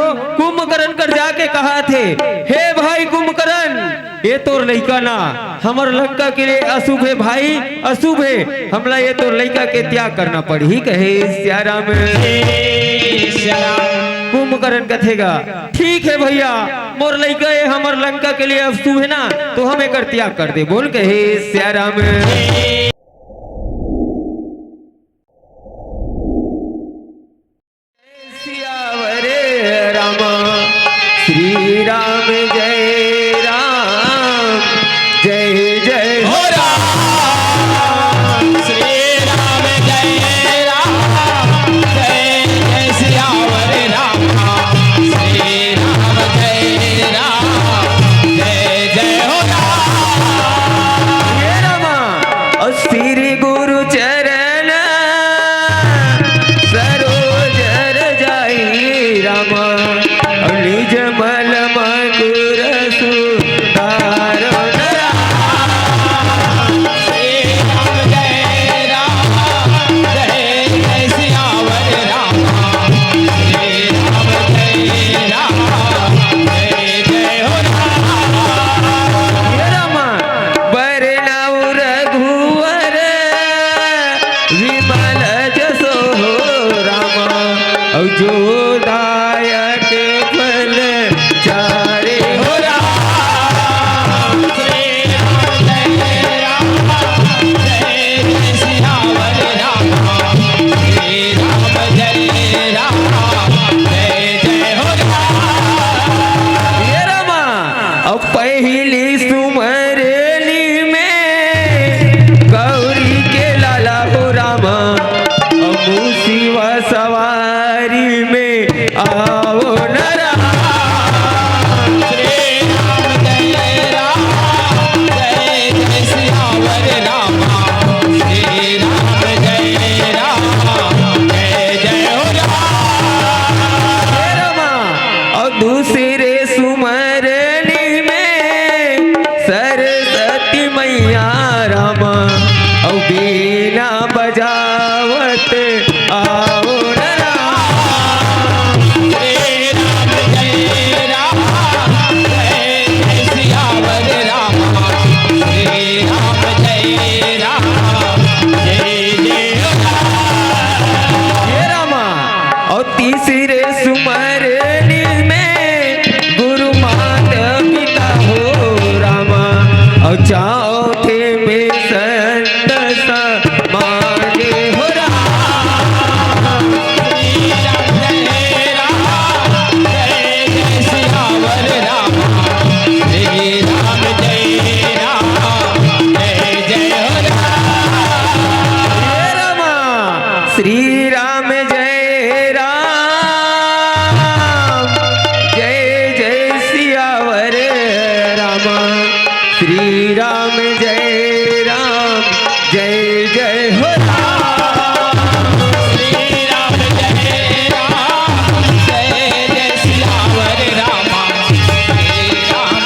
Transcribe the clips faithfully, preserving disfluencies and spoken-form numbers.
कुंभकर्ण कर जाके कहा थे, "हे भाई कुंभकर्ण, ये तोर लइका ना हमर लंका के लिए अशुभ हे भाई, अशुभ हे। हमला ये तोर लइका के त्याग करना पड़ही," कहे सियाराम। कुंभकर्ण कथेगा, "ठीक है भैया, मोर लइका ये हमर लंका के लिए अशुभ है ना, तो हम एकर त्याग कर दे," बोल कहे सियाराम। सियावर रामा, श्री राम जय राम, जय जय हो राम। श्री राम जय राम, जय जय सियावर रामा। श्री राम जय राम, जय जय हो राम। हे रामा, और श्री गुरु चरण सरोज रजाई रामा, निज मल मकुर सुधारो न राम। श्री राम जय राम, जय जय सियावर राम। श्री राम जय राम, जय जय हो राम। हे रामा, बरनउँ रघुवर विमल जसो हो रामा, अउ जो दायक फल चारे हो राम। श्री राम जय राम, जय जय सियावर राम। श्री राम जय राम, जय जय हो राम। हे रामा, अब पहिली सुमरनी में गौरी के लाला हो रामा, अमू शिवा सवारी में आओ न राम। श्री राम जय राम, जय जय सियावर रामा। श्री राम जय राम, जय जय हो राम। हे रामा, अउ दूसरे सुमरनी में सरस्वती मैया रामा, अउ बीना बजावत आओ न राम। श्री राम जय राम, जय जय सियावर राम। श्री राम जय राम, जय जय राम। हे रामा, अउ तीसरे सुमरनी में गुरु माता पिता हो रामा, अउ चौथे में संत समाज हो राम। श्री राम जय राम, जय जय सियावर राम। श्री राम जय राम, जय जय हो राम। हे रामा, श्री राम जय राम, जय जय सियावर रामा। श्री राम जय राम, जय जय हो राम। श्री राम जय राम, जय जय सियावर रामा। श्री राम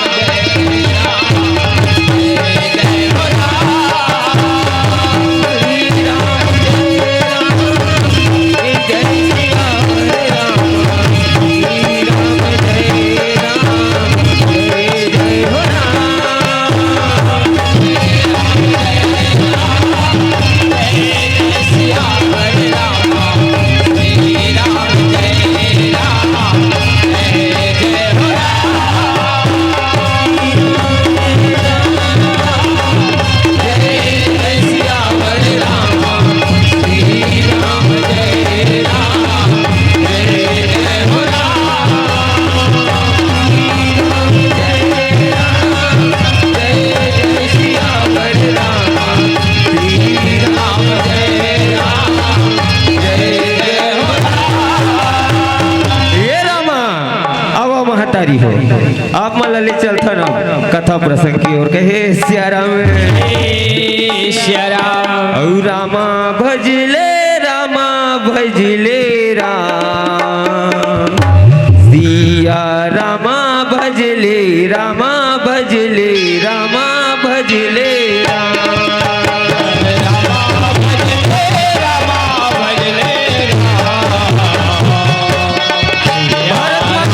जय राम, जय जय हो राम। श्री राम जय राम, जय जय सियावर रामा। श्री राम जय राम, जय जय हो राम। हे रामा, आवा महतारी हो, आप मन ला ले चलथन कथा प्रसंग की ओर। कहे सियाराम। सियाराम। अउ रामा भजले, रामा भजले राम। सिया रामा भजले, रामा भजले, रामा भजले राम। रामा भजले, रामा भजले राम। भरत माता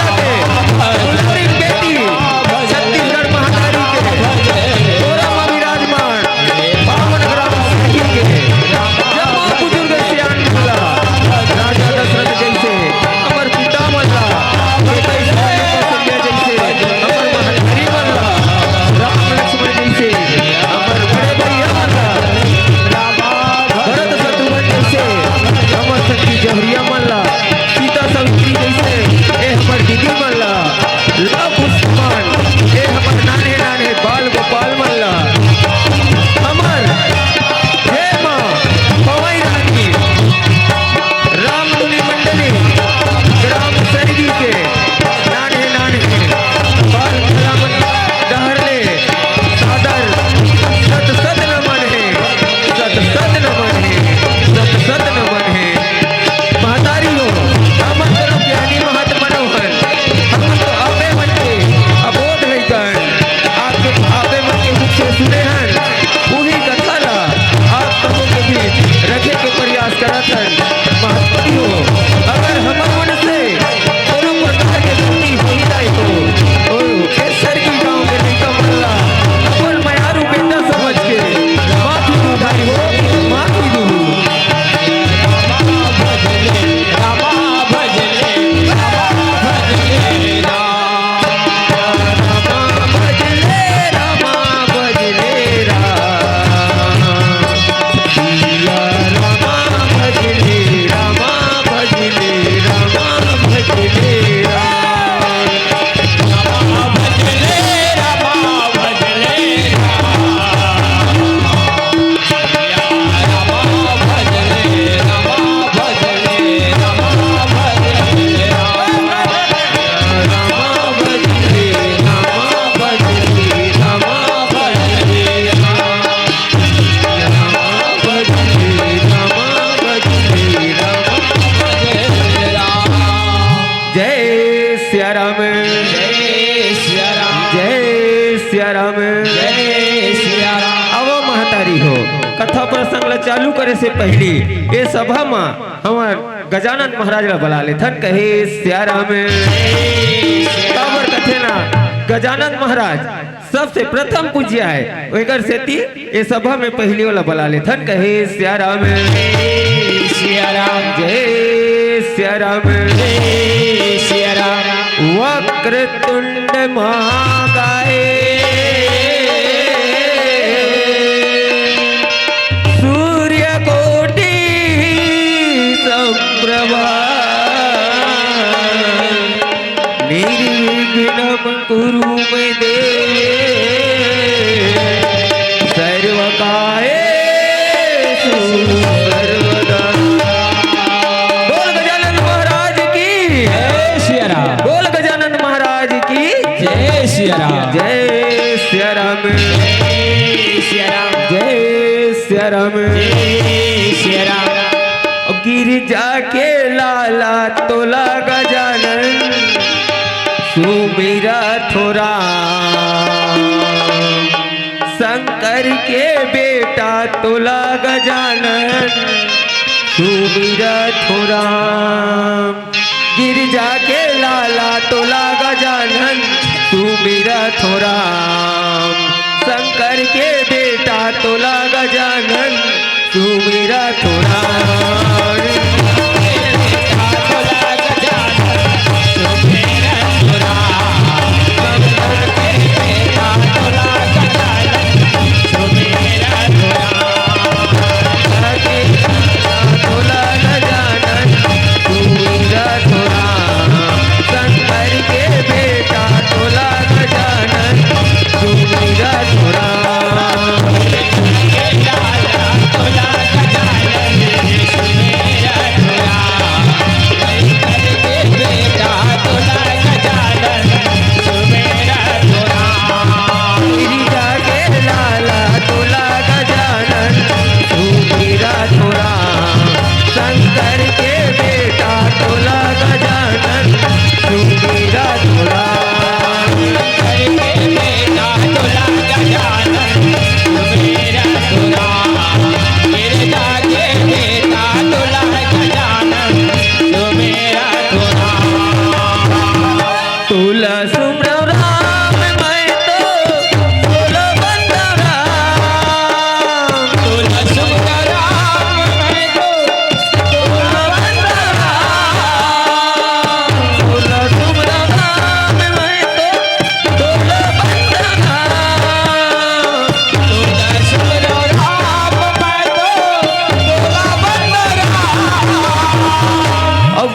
जय सिया राम। जय सिया राम। जय सिया राम। जय सिया राम। अब महतारी हो, कथा प्रसंग ला चालू करे से पहिली ए सभा म हमर गजानन महाराज ला बला लेथन, कहे सिया राम। काबर कथे ना, गजानन महाराज सबसे प्रथम पूज्य आय, ओकर सेती ए सभा में पहिली ओला बला लेथन, कहे सिया राम। जय सिया राम। जय सिया राम। जय सिया राम। वक्रतुंड महाकाय, सूर्य कोटि समप्रभा, निर्विघ्नं कुरु मे देव सर्वकार्येषु सर्वदा। बोल गजानन महाराज की। जय सिया राम। बोल गजानन महाराज की। जय सिया राम। जय सिया राम। जय सिया राम। जय सिया राम। जय सिया राम। गिरजा के लाला तोला गजानन, सुमिरा थोरा। शंकर के बेटा तोला गजानन, सुमिरा थोरा। गिरजा के लाला तोला गजानन, सुमिरा थोरा। शंकर के बेटा तोला गजानन, सुमिरा थोरा।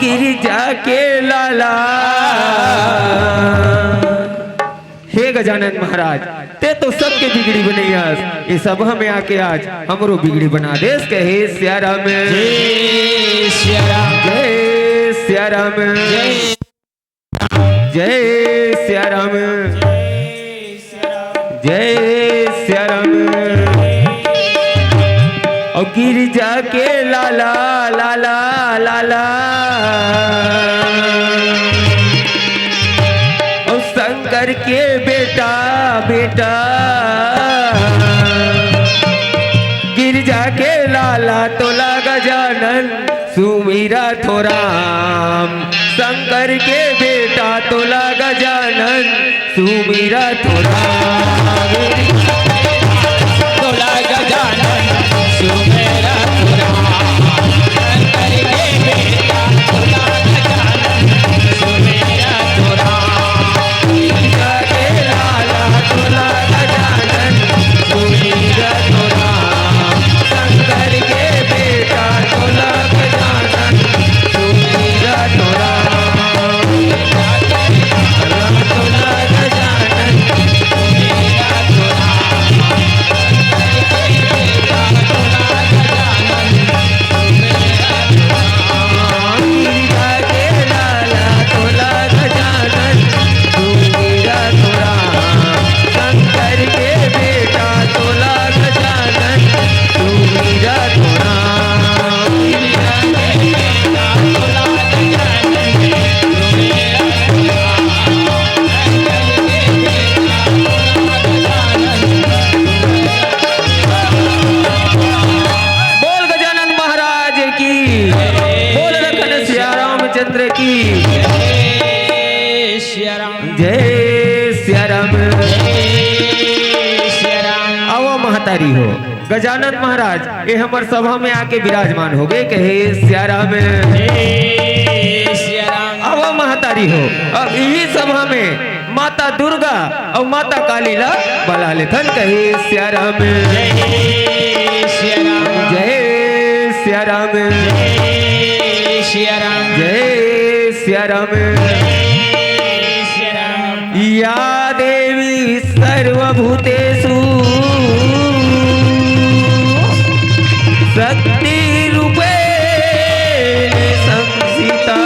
गिरजा के लाला। हे गजानन महाराज, ते तो सबके बिगड़ी बनइया हस, ए सभा में आके आज हमरो बिगड़ी बना देस, कहे सिया राम। जय सिया राम। जय सिया राम। जय जय सिया राम। जय सिया राम। अउ गिरजा के लाला, लाला, लाला। अउ शंकर के बेटा, बेटा। गिरजा के लाला तोला गजानन, सुमिरा थोराम। शंकर के बेटा तोला गजानन, सुमिरा थोराम। तोला गजानन, सुमिरा थोराम। शंकर के बेटा तोला गजानन, सुमिरा थोराम। गिरजा के लाला तोला गजानन, सुमिरा थोराम। शंकर के बेटा तोला गजानन, सुमिरा थोराम। तोला गजानन, सुमिरा थोराम। जय सिया राम। जय सिया राम। आवो महतारी हो, गजानन महाराज ये हमर सभा में आके विराजमान हो गए, कहे सिया राम। जय सिया राम। आवो महतारी हो, अब यही सभा में माता दुर्गा अउ माता काली ला बला लेथन, कहे सिया राम। जय सिया राम। जय सिया राम। जय सिया राम। जय सिया राम। जय सिया राम। या देवी सर्वभूतेषु शक्ति रूपेण संस्थिता।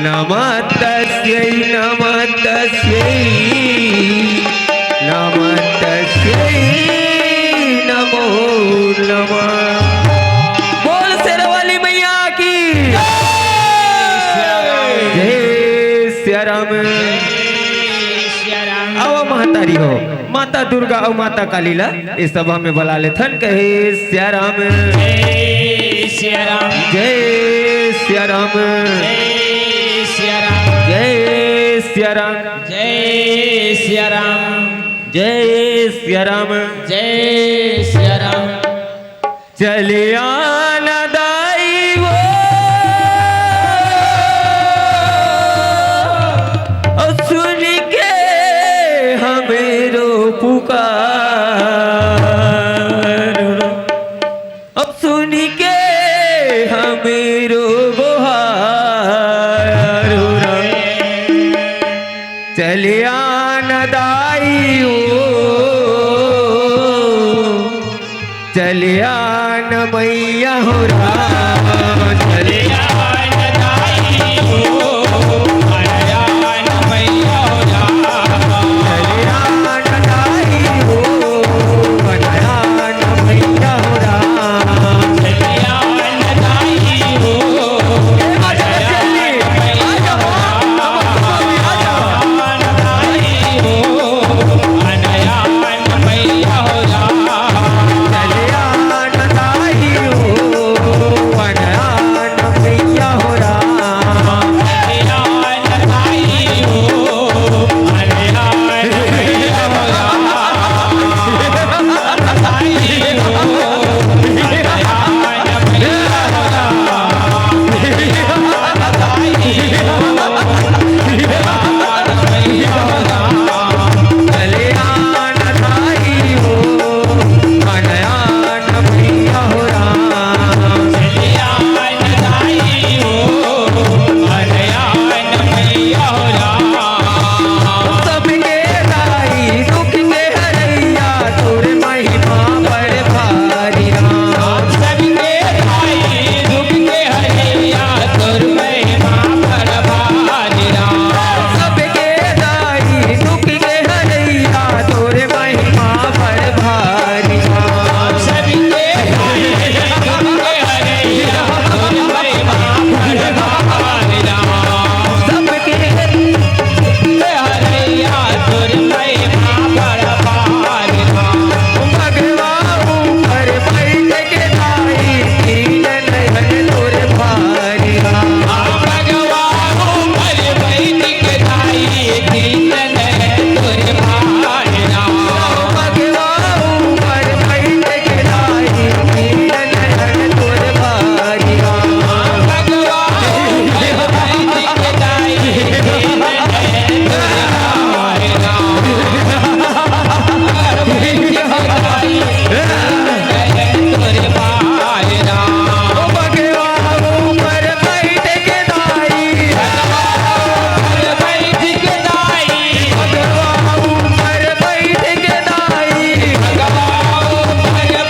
नमस्तस्यै, नमस्तस्यै, नमस्तस्यै नमो नमः। बोल शेरावाली मैया की। जय सिया राम। आवो महतारी हो, माता दुर्गा अउ माता काली ला इस सभा में बला लेथन, कहे सिया राम। जय सिया राम। जय सिया राम। जय सिया राम। जय सिया राम। जय सिया राम। जय सिया राम। जय सिया राम। चले आना दाई वो, और सुन के हमरो पुकार, अब सुन के हमरो गोहार। चले आना दाई वो, चले आना मैया हो राम, चले आना दाई हो, चले आना मैया हो राम, चले आना दाई हो, चले आना मैया हो राम, चले आना दाई हो। ए माता चली, आ जाओ, आ जाओ, आ जाओ। सबके दाई दुख के हरैया, तोर महिमा बड़ भारी राम। सबके दाई दुख के हरैया, तोर महिमा बड़ भारी राम। सबके दाई दुख के हरैया, तोर महिमा बड़ भारी राम। सबके दाई दुख के हरैया, तोर महिमा बड़ भारी राम। सबके हरैया तोर महिमा बड़ भारी राम। बघवा ऊपर बैठ के दाई, तीन नयन तोर भारी राम। बघवा ऊपर बैठ के दाई, तीन नयन तोर भारी राम। बघवा ऊपर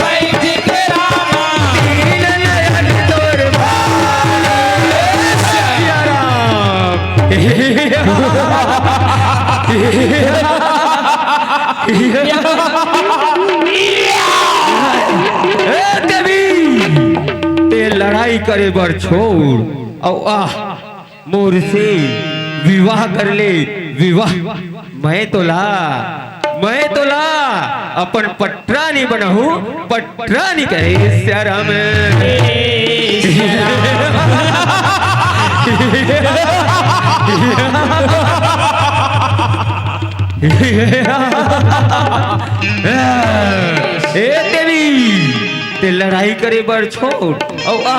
बैठ के दाई, तीन नयन तोर भारी राम। ए देवी, ते लड़ाई करे बर छोड़, अउ आह, मोर से विवाह कर ले, विवाह। मैं तोला, मैं तोला अपन पटरानी बनाहूँ, पटरानी कहे सिया राम। ए देवी, ते लड़ाई करे बर छोड़ अउ आ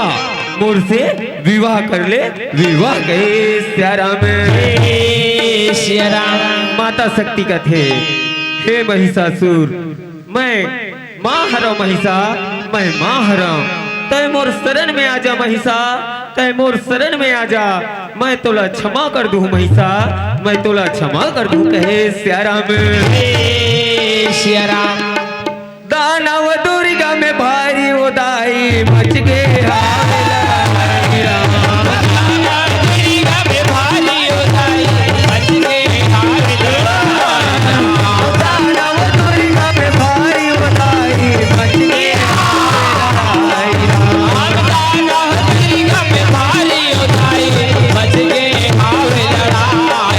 मोर से विवाह कर ले, विवाह। कहे सियाराम। जय सियाराम। माता शक्ति कथे, हे महिषासुर, मैं माँ हरंव महिषा, मैं माँ हरंव। तैं मोर शरण में आजा महिषा, तैं मोर शरण में आजा। मैं तोला क्षमा कर दूँ महिषा, मैं तोला क्षमा कर दूँ। कहे सियाराम। जय सियाराम। दानव दुर्ग में भारी उदाई मच गे हावे लड़ाई राम। दानव दुर्ग में भारी उदाई मच गे हावे लड़ाई राम। दानव दुर्ग में भारी उदाई मच गे हावे लड़ाई राम। दानव दुर्ग में भारी उदाई मच गे हावे लड़ाई राम।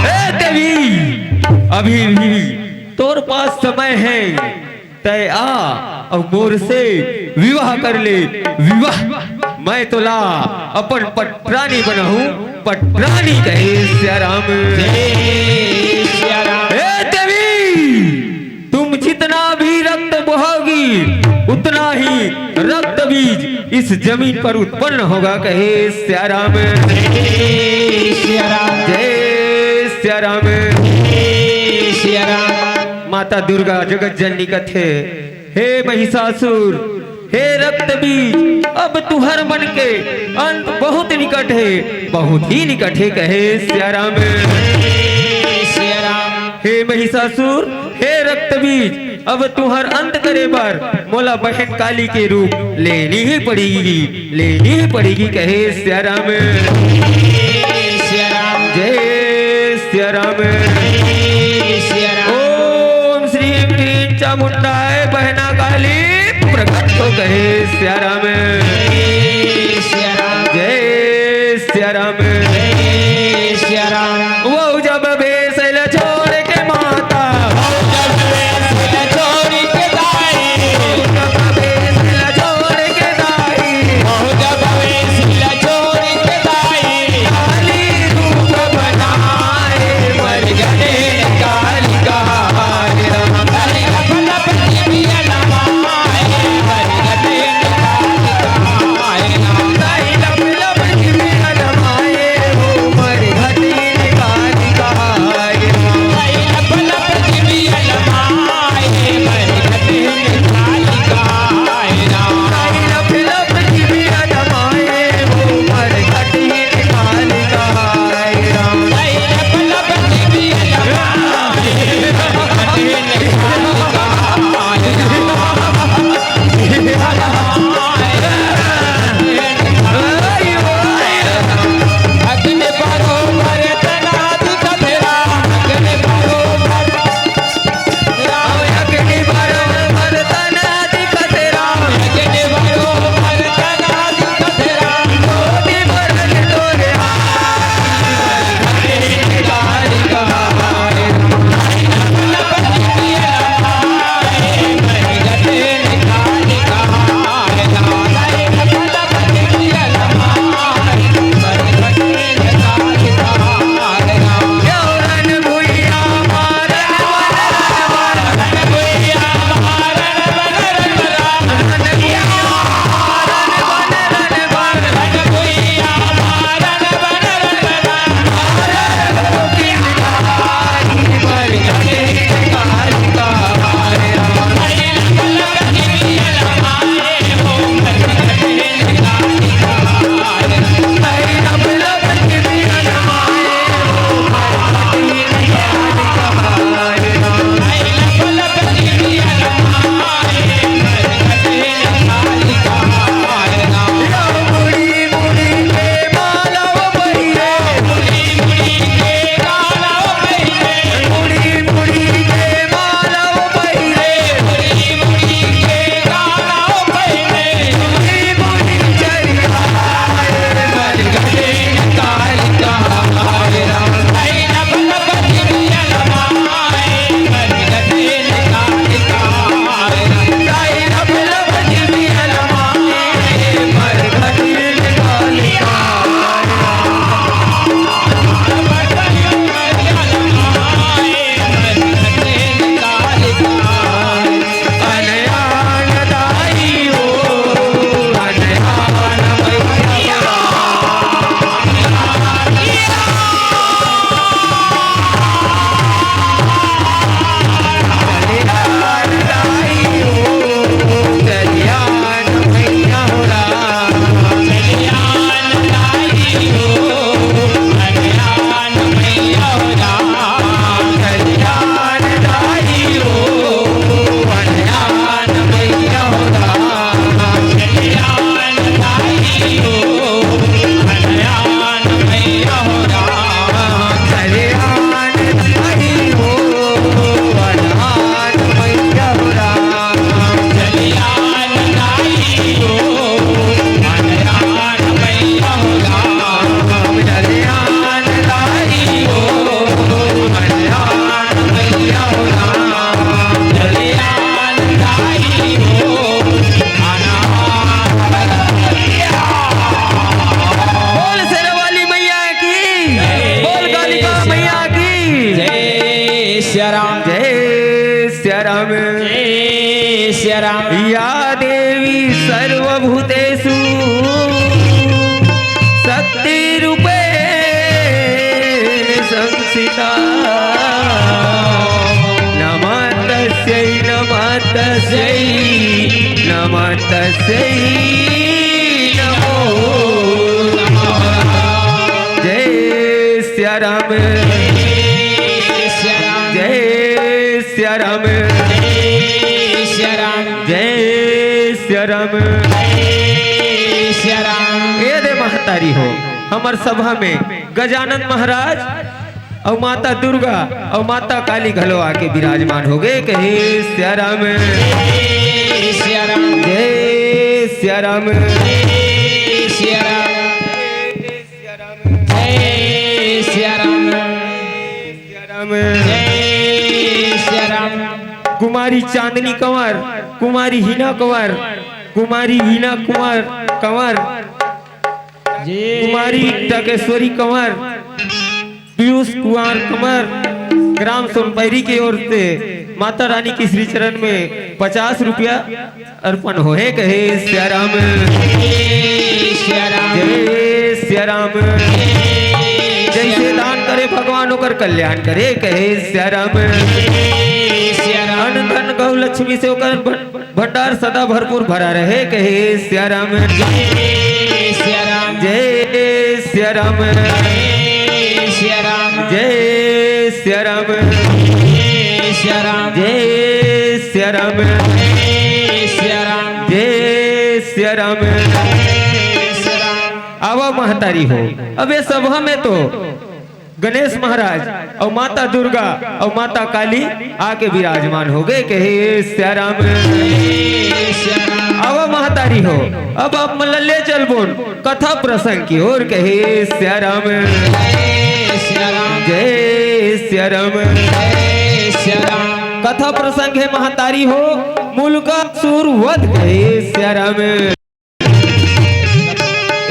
ए देवी, अभी भी तोर पास समय है। तैं आ अउ मोर से विवाह कर ले, विवाह। मैं तोला अपन पटरानी बनाहूँ, पटरानी। कहे सियाराम। जय सियाराम। हे देवी, तुम जितना भी रक्त बहाओगी, उतना ही रक्त बीज इस जमीन पर उत्पन्न होगा। कहे सियाराम। जय सियाराम। जय सियाराम। जय सियाराम। माता दुर्गा जगत जननी कथे, हे महिषासुर, हे रक्त बीज, अब तुहर मन के अंत बहुत निकट हे, बहुत ही निकट हे। कहे सियाराम। सियाराम। हे महिषासुर, हे रक्त बीज, अब तुहर अंत करे बर मोला बहन काली के रूप लेनी ही पड़ेगी, लेनी ही पड़ेगी। कहे सियाराम। सियाराम। जय सियाराम। जय सियाराम। ओम श्रीम ह्रीं चामुंडाय बहना काली प्रकट हो। कहे सियाराम। जय सियाराम। जय सियाराम। जय सियाराम। वो जब बेस ल छोड़ के माता, वो जब बेस ल छोड़ के दाई, वो जब बेस ल छोड़ के दाई, वो जब बेस ल छोड़ के दाई, काली रूप बनाए मर गए काली कहाए। या देवी सर्वभूतेषु शक्तिरूपेण संस्थिता। नमस्तस्यै, नमस्तस्यै, नमस्तस्यै नमो नमः। जय सिया राम। जय सिया राम। जय सिया राम। जय सिया राम। जय सिया राम। जय सिया राम। ए दे महतारी हो, हमर सभा में गजानन महाराज अउ माता दुर्गा अउ माता काली घलो आके विराजमान हो गए। कहे सिया राम। जय सिया राम। जय सिया राम। जय सिया राम। जय सिया राम। जय सिया राम। जय सिया राम। कुमारी चांदनी कंवर, कुमारी हिना कंवर, कुमारी हिना कुमार कंवर, जी। कुमारी टकेश्वरी कंवर, पीयूष कुमार कंवर, ग्राम सोनपैरी के ओर से माता रानी के श्री चरण में पचास रुपया अर्पण होहे। कहे सिया राम। जय सिया राम। जय सिया राम। जय सिया जैसे राम। दान करे भगवान ओकर कल्याण करे। कहे सिया राम। जय सिया राम। अन्न धन गौ लक्ष्मी से ओकर भं-, भंडार सदा भरपूर भरा रहे। कहे सिया राम। जय सिया राम। जय सिया राम। जय सिया राम। जय सिया राम। जय सिया राम। जय सिया राम। जय सिया राम। जय सिया राम। जय सिया राम। आवा महतारी हो, अब ए सभा में तो गणेश महाराज अउ माता दुर्गा अउ माता काली आके विराजमान हो गए। कहे सिया राम। आवा महतारी हो, अब आप मन ला ले चलबोन कथा प्रसंग की ओर। कहे सिया राम। जय सिया राम। कथा प्रसंग हे महतारी हो, मुलकासुर वध। कहे सिया राम।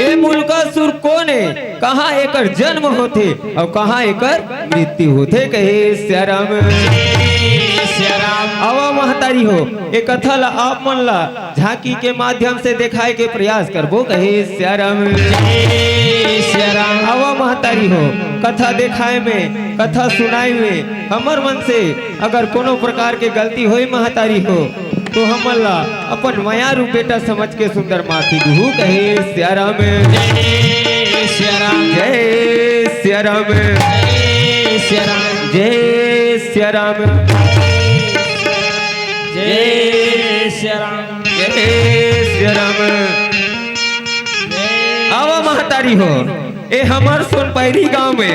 ए मुलकासुर कोन ए, कहाँ एकर जन्म होथे अउ कहाँ एकर मृत्यु होथे? कहे सिया राम। आवा महतारी हो, ए कथा ला आप मन ला झांकी के माध्यम से देखाए के प्रयास करबो। कहे सिया राम। आवा महतारी हो, कथा देखाए में, कथा सुनाए में हमर मन से अगर कोनो प्रकार के गलती होई महतारी हो, तो हमन ला अपन मयारू बेटा समझ के सुंदर माफी दुहू। कहे सिया राम। जय सिया राम। जय सिया राम। जय सिया राम। जय सिया राम। जय सिया राम। जय सिया राम। आवा महतारी हो, ए हमर सोनपैरी गांव में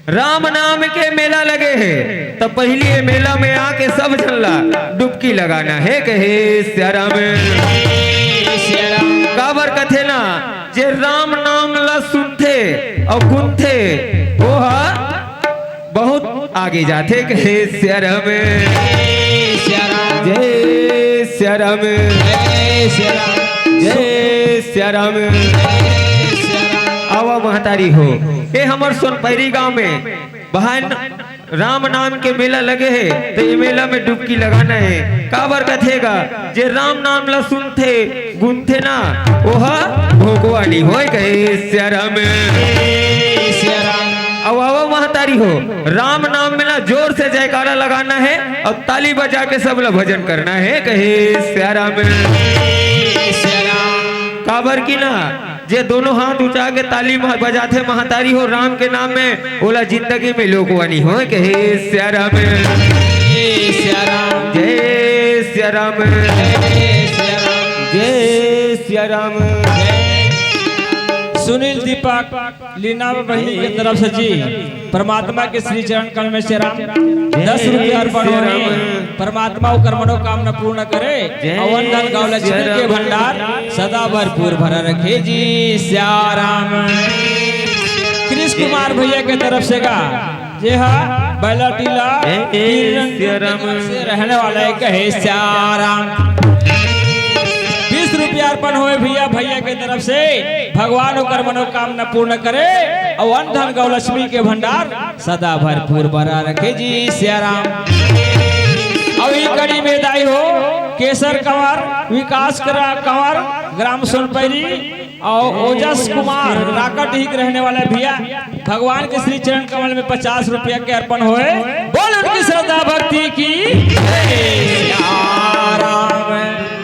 राम नाम के मेला लगे हे, त पहिली ए मेला में आके सब झन ला डुबकी लगाना हे। कहे सिया राम। काबर कथे ना, जे राम नाम ला सुनथे अउ गुनथे, वो हा बहुत आगे जाथे। कहे सिया राम। जय सिया राम। जय सिया राम। आवा महतारी हो, ए हमर सोनपैरी गांव में बहन राम नाम के मेला लगे हे, त ए मेला में डुबकी लगाना हे। काबर कथे गा, जे राम नाम ला सुनथे, गुनथे ना, ओहा भोकवा नी होय। कहे सिया राम। अउ आवा महतारी हो, राम नाम में ना जोर से जयकारा लगाना हे अउ ताली बजा के सब ला भजन करना हे। कहे सिया राम। काबर की ना, जे दोनों हाथ उठा के ताली म-, बजाथे महतारी हो राम के नाम में, ओला जिंदगी में लोकवा नी होय। कहे सिया राम। जय सिया राम। जय सिया राम। जय सिया राम। सुनील दीपक लीना बहिनी के तरफ से जी, परमात्मा के श्री चरण कमल में सिया राम दस रुपया अर्पण होहे। परमात्मा ओकर मनोकामना पूर्ण करे, अउ अन्न धन गौ लक्ष्मी के भंडार सदा भरपूर भरा रखे जी। सिया राम। कृष कुमार भैया के तरफ से गा, जे हा बैलाटीला से रहने वाला हे। कहे सिया राम। बीस रुपया अर्पण होहे भैया, भैया के तरफ से। भगवान ओकर मनोकामना पूर्ण करे अउ अन्न धन गौ लक्ष्मी के भंडार सदा भरपूर भरा रखे जी। सिया राम। अउ ई कड़ी में दाई हो, केसर कंवर, विकास करा कंवर, ग्राम सोनपैरी, और ओजस कुमार, राकट ही के रहने वाला भैया, भगवान के श्री चरण कमल में पचास रुपया के अर्पण होए। बोल उनकी श्रद्धा भक्ति की। जय सिया राम।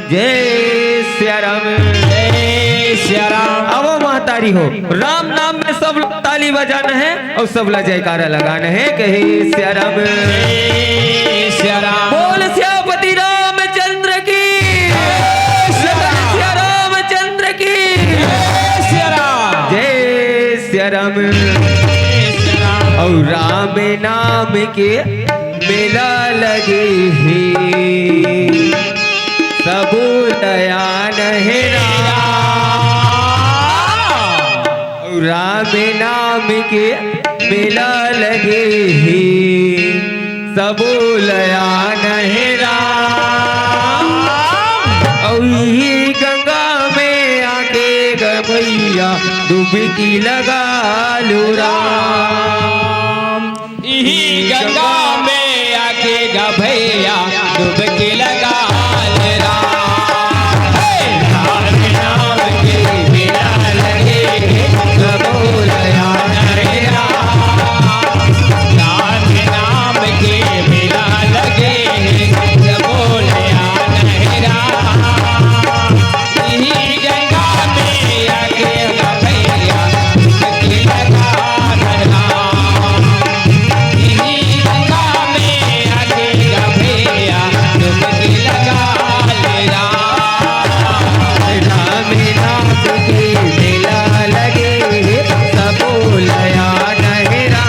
जय सिया राम। जय सिया राम। अब महतारी हो, राम नाम में सब लोग ताली बजाना है और सब ला जयकारा लगाना है। कहे सिया राम। जय सिया राम। बोल सियापति रामचंद्र की। जय सिया राम। सिया रामचंद्र की। जय सिया राम। जय सिया राम। जय सिया राम। और राम नाम के मेला लगे हे, सबो दया नहरा। राम नाम के मेला लगे हे, सबो लया नहरा। अउ इही गंगा में आके गभैया डुबकी लगा लो राम। इही गंगा में आके गभैया डुबकी लगा ले राम। हे! राम नाम के मेला लगे, सबो लया नहरा। राम नाम के मेला लगे, सबो लया नहरा। इही गंगा में आके गभैया डुबकी लगा ले राम। इही गंगा में आके गभैया डुबकी लगा ले राम। राम नाम के मेला लगे, सबो लया नहरा।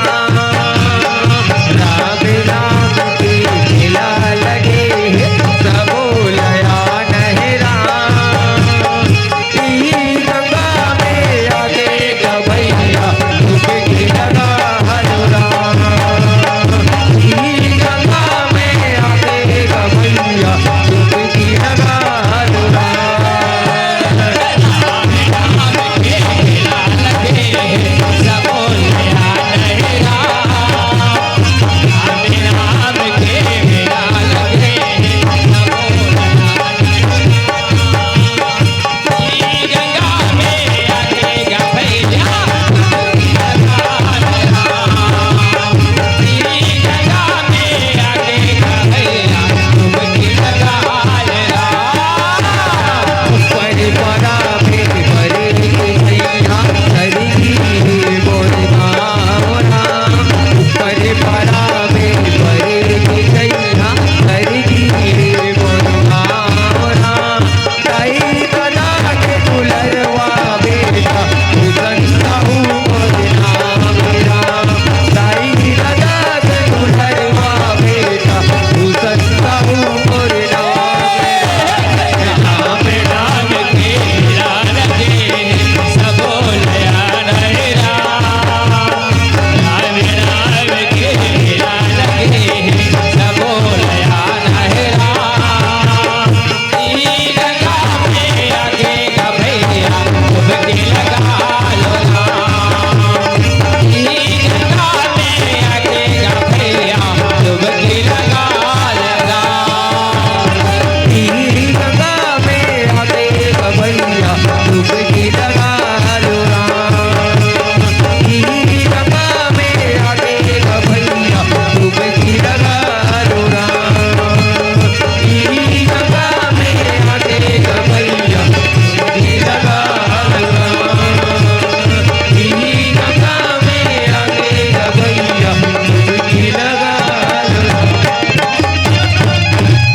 राम नाम के मेला लगे, सबो लया नहरा। ई गंगा में आके गभैया डुबकी लगा लो राम। ई गंगा में आके गभैया डुबकी लगा लो राम।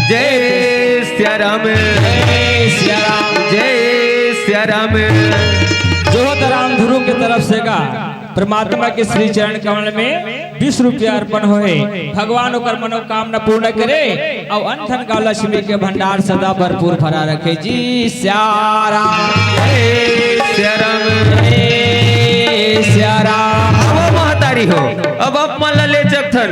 जय सिया राम। जय सिया राम। जय सिया राम। जोहत राम ध्रुव के तरफ से का परमात्मा के श्री चरण कमल में बीस रुपया अर्पण होए। भगवान ओकर मनोकामना पूर्ण करे अउ अनधन का लक्ष्मी के भंडार सदा भरपूर भरा रखे। जी सिया राम। जय सिया राम। जय सिया राम। अब महतारी हो, अब आप मन ला ले चकथन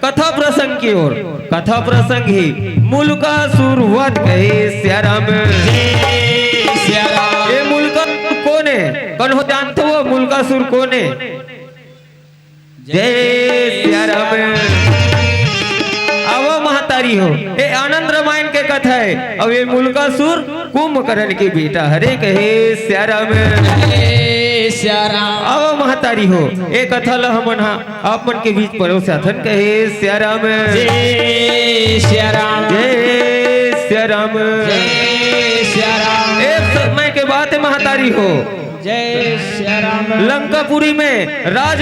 कथा प्रसंग की ओर। कथा प्रसंग ही मुलकासुर वध। कहे सिया राम। जय सिया राम। ये मुलकासुर कोन हे? कौन हो जानते हो मुलकासुर कोन हे? जय सिया राम। आवो महतारी हो, ए आनंद रामायण के कथा हे, अउ ये मुलकासुर कुंभकर्ण के बेटा हरे, कहे सिया राम। जय सिया राम। आवा महतारी हो, ए कथा ल हमन हा आप मन के बीच परोसाथन, कहे सिया राम। जय सिया राम। जय सिया राम। जय सिया राम। एक समय के बात हे महतारी हो, जय सिया राम। लंकापुरी में राज,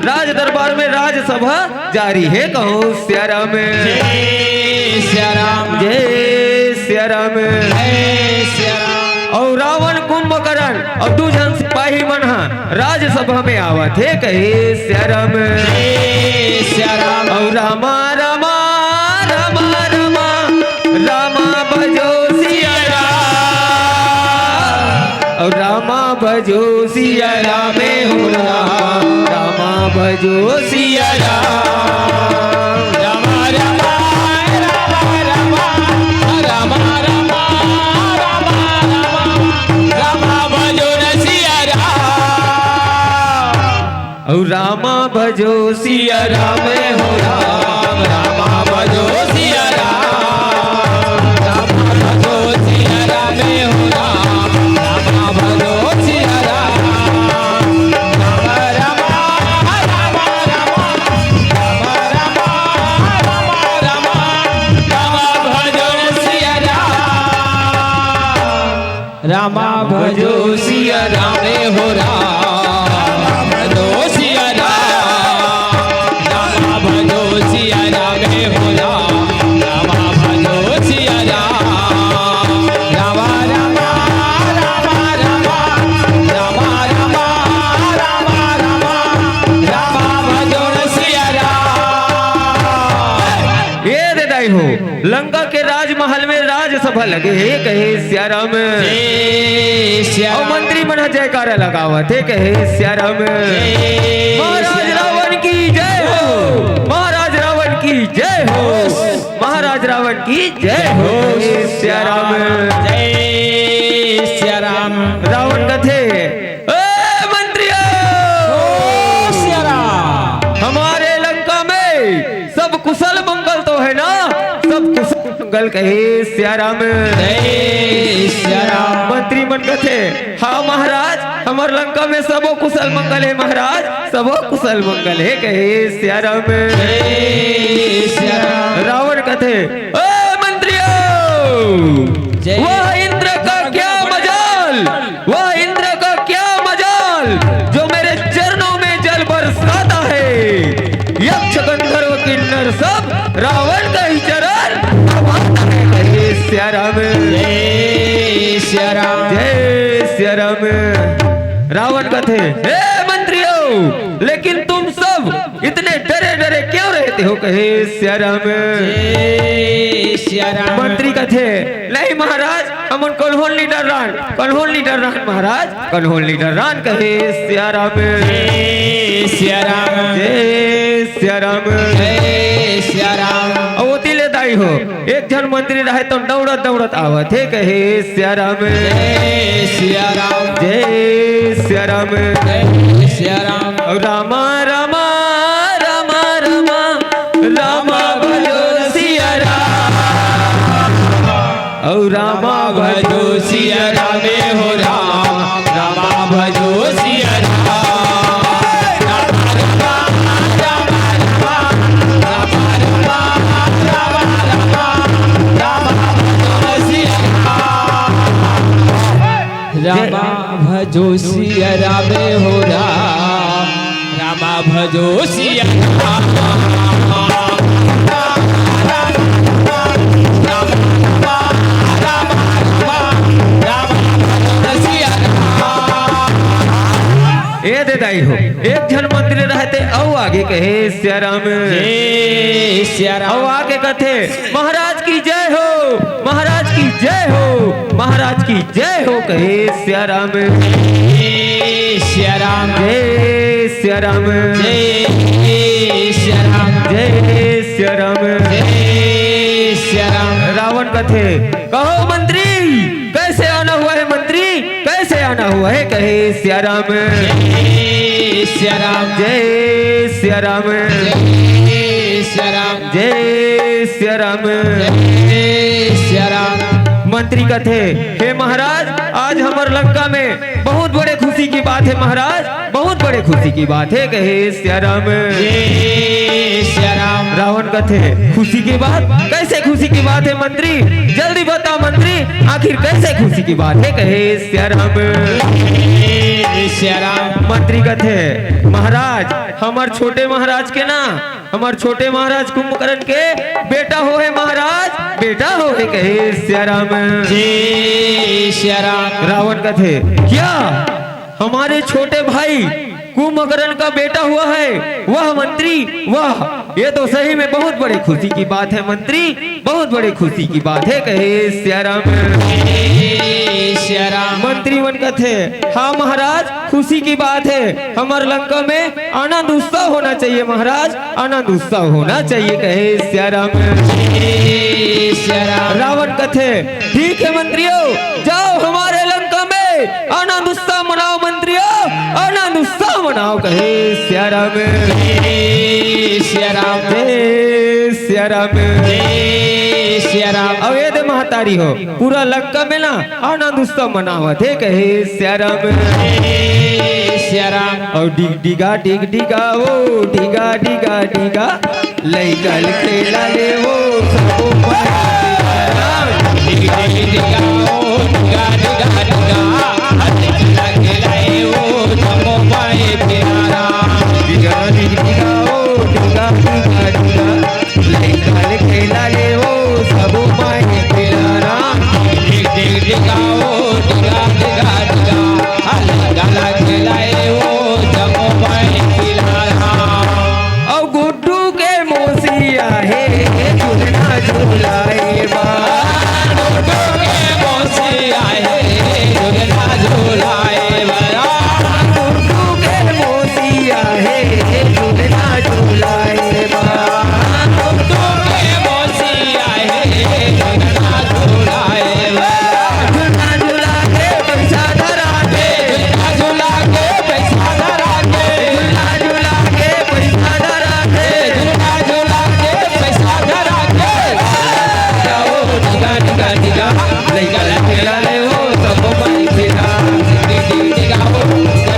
राज दरबार में राजसभा जारी हे, कहो सिया राम। जय सिया राम। जय सिया राम। जय सिया राम। अउ रावण, कुंभकर्ण अउ दू झन सिपाही मन हा राजसभा में आवत हे, कहे सिया राम। जय सिया राम। अउ रामा, रामा, रामा, रामा, रामा भजो सिया राम। अउ रामा भजो सिया राम हो राम, रामा भजो सिया राम। रामा, रामा, रामा, रामा, रामा, रामा, रामा, रामा, रामा भजो न सिया राम। अउ रामा भजो सिया राम हो राम, रामा भजो सिया राम, रामा भजो सिया राम हो राम, रामा भजो सिया राम। रामा, रामा, रामा, रामा, रामा, रामा, रामा, रामा, रामा भजो सिया राम। रामा भजो सिया राम हो राम, रामा भजो सिया राम। रामा भजो सिया राम हो राम, रामा भजो सिया राम। रामा, रामा, रामा, रामा, रामा, रामा, रामा, रामा, रामा भजो सिया राम। ए दे दाई हो, लंका के राजमहल में राजसभा लगे हे, कहे सिया राम। जय सिया अउ राम। मंत्री मन ह जयकारा लगावत हे, कहे सिया राम। जय महाराज सिया राम। रावण की जय हो, महाराज रावण की जय हो, महाराज रावण की जय हो, सिया राम। जय सिया राम। रावण कथे, ए मंत्रियों, ओ सिया राम। हमारे लंका में सब कुशल मंगल तो है ना? सब कुशल मंगल, कहे सिया राम। जय सिया राम। मंत्री मन कथे, हाँ महाराज, हमर लंका में सबो कुशल मंगल हे महाराज, सबो कुशल मंगल हे, कहे सिया राम। जय सिया राम। रावण कथे, ओ मंत्रियों, जय वह इंद्र का क्या मजाल, वह इंद्र का क्या मजाल, जो मेरे चरणों में जल बरसाता है। यक्ष गंधर्व किन्नर सब रावण का ही चरण दबाता है, कहे सिया राम। जय सिया राम। जय सिया राम। रावण कथे, हे मंत्रियों, लेकिन तुम सब इतने डरे डरे क्यों रहते हो, कहे सिया राम। जय सिया राम। मंत्री कथे, नहीं महाराज, हमन कोन्हों ल नइ डर्रान, कोन्हों ल नइ डर्रान महाराज, कोन्हों ल नइ डर्रान, कहे सिया राम। जय सिया राम। जय सिया राम। जय सिया राम। अउ ओती ले दाई हो, एक झन मंत्री रहे त दउड़त दउड़त आवत हे, कहे सिया राम। जय सिया राम। जय सिया राम। जय सिया राम। अउ रामा, रामा, रामा, रामा, रामा भजो सिया राम। अउ रामा भजो सिया राम हो राम, रामा भजो सिया राम। रामा भजो सिया राम हो राम, रामा भजो सिया राम। ए दे दाई हो, एक झन मंत्री रहते अउ आगे कहे सिया राम। जय सिया राम। अउ आगे कथे, महाराज की जय हो, महाराज की जय हो, महाराज की जय हो, कहे सिया राम। जय सिया राम। जय सिया राम। जय सिया राम। जय सिया राम। जय सिया राम। रावण कथे, कहो मंत्री, कैसे आना हुआ है मंत्री, कैसे आना हुआ है, कहे सिया राम। जय सिया राम। जय सिया राम। जय सिया राम। जय सिया राम। जय सिया राम। मंत्री कथे, हे महाराज, आज हमर लंका में बहुत बड़े खुशी की बात है महाराज, बहुत बड़े खुशी की बात है, कहे सिया राम। जय सिया राम। रावण कथे, खुशी की बात? कैसे खुशी की बात है मंत्री? जल्दी बता मंत्री, आखिर कैसे खुशी की बात है, कहे सिया राम। जय सिया राम। मंत्री कथे, महाराज, हमर छोटे महाराज के ना, हमर छोटे महाराज कुंभकर्ण के बेटा हो है महाराज, बेटा हो है, कहे सिया राम। जय सिया राम। रावण कथे, क्या हमारे छोटे भाई कुंभकर्ण का बेटा हुआ है? वाह मंत्री वाह, ये तो सही में बहुत बड़ी खुशी की बात है मंत्री, बहुत बड़ी खुशी की बात है, कहे सिया राम। जय सिया राम। मंत्री मन कथे, हाँ महाराज, खुशी की बात है, हमर लंका में आनंद उत्सव होना चाहिए महाराज, आनंद उत्सव होना चाहिए, कहे सिया राम। जय सिया राम। रावण कथे, ठीक है मंत्रियों, जाओ हमारे लंका में आनंद उत्सव मनाओ मंत्रियों, आनंद उत्सव मनाओ, कहे सिया राम। जय सिया राम। जय सिया राम। जय सिया राम। अब ये दे महतारी हो, पूरा लंका में ना आनंद उत्सव मनावत हे, कहे सिया राम। जय सिया राम। अउ डिग डिगा, डिग डिगा, ओ डिगा, डिगा, डिगा, लइका ल खेला ले ओ सबो पाए। डिगा, डिगा, ओ डिगा, डिगा, डिगा, लइका ल खेला ले ओ सबो पाए प्यारा। डिगा, डिग डिगा, ओ डिगा, डिगा, डिगा, लइका ल खेला ले ओ सबो माई पिला राम। डिग डिग डिगा ओ डिगा डिगा डिगा, लइका ल खेला ले ओ सबो माई पिला राम। अउ गुड्डू के मौसी आहे झुलना झुलाए बा। गुड्डू के मौसी आहे झुलना झुलाए बा। गुड्डू के मौसी आहे झुलना झुलाए बा। गुड्डू के मौसी आहे झुलना झुलाए बा। झुलना झुला के पैसा धरा के, झुलना झुला के पैसा धरा के, झुलना झुला के पैसा धरा के, झुलना झुला के पैसा धरा के। जाओ, डिगा, डिगा, डिगा, लइका ल खेला ले ओ, सबो माई पिला। डिगा, डिगा, डिगा, ओ,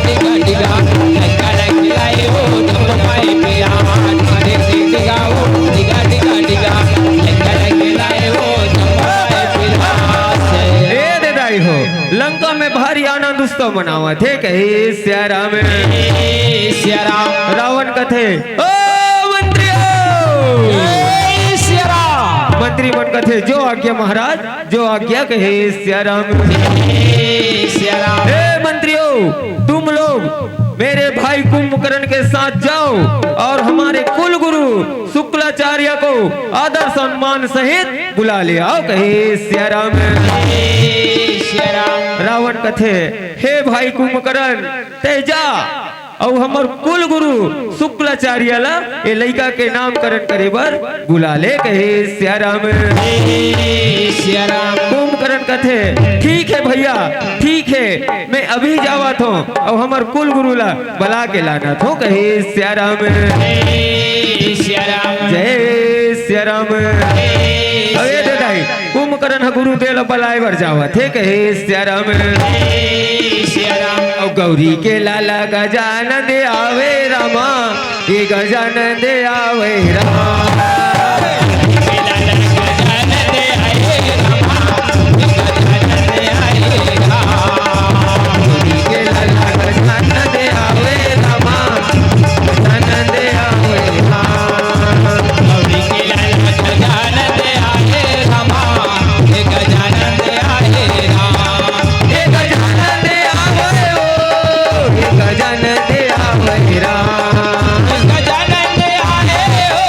डिगा, डिगा, लइका ल खेला ले ओ, सबो माई पिला। डिगा, डिगा, डिगा, ओ, डिगा, डिगा, डिगा, लइका ल खेला ले ओ, सबो माई पिला। ए दे दाई हो, लंका में भारी आनंद उत्सव मनावत हे, कहे सिया राम। ए सिया राम। रावण कथे, ओ मंत्रियो। ए सिया राम। मंत्री मन कथे, जो आज्ञा महाराज, जो आज्ञा, कहे सिया राम। ए सिया राम। हे मंत्रियों, तुम लोग मेरे भाई कुंभकर्ण के साथ जाओ और हमारे कुल गुरु शुक्लाचार्य को आदर सम्मान सहित बुला ले आओ, कहे सिया राम। ए सिया राम। रावण कथे, हे भाई कुंभकर्ण, तैं जा अउ हमर कुल गुरु शुक्लाचार्य ला ए लइका के नामकरण करे बर बुला ले, कहे सिया राम। जय सिया राम। कुंभकर्ण कथे, ठीक है भैया, ठीक है, मैं अभी जावत हूँ अउ हमर कुल गुरु ला बला के लानत हूँ, कहे सिया राम। जय सिया राम। जय सिया राम। जय अबे सिया दे दाई, राम। कुंभकर्ण ह गुरुदेव ला बलाए बर जावत हे, कहे सिया राम। जय सिया राम। अउ गौरी के लाला गजानन दे आवे रामा, ये गजानन दे आवे रामा। गजानन दे आए रामा, गजानन दे आए रामा। गौरी के लाला गजानन दे आवे रामा, गजानन दे आवे रामा। गौरी के लाला गजानन दे आए रामा, ये गजानन दे आए राम। हे गजानन दे आवे ओ, हे गजानन दे आवे राम। गजानन दे आए ओ,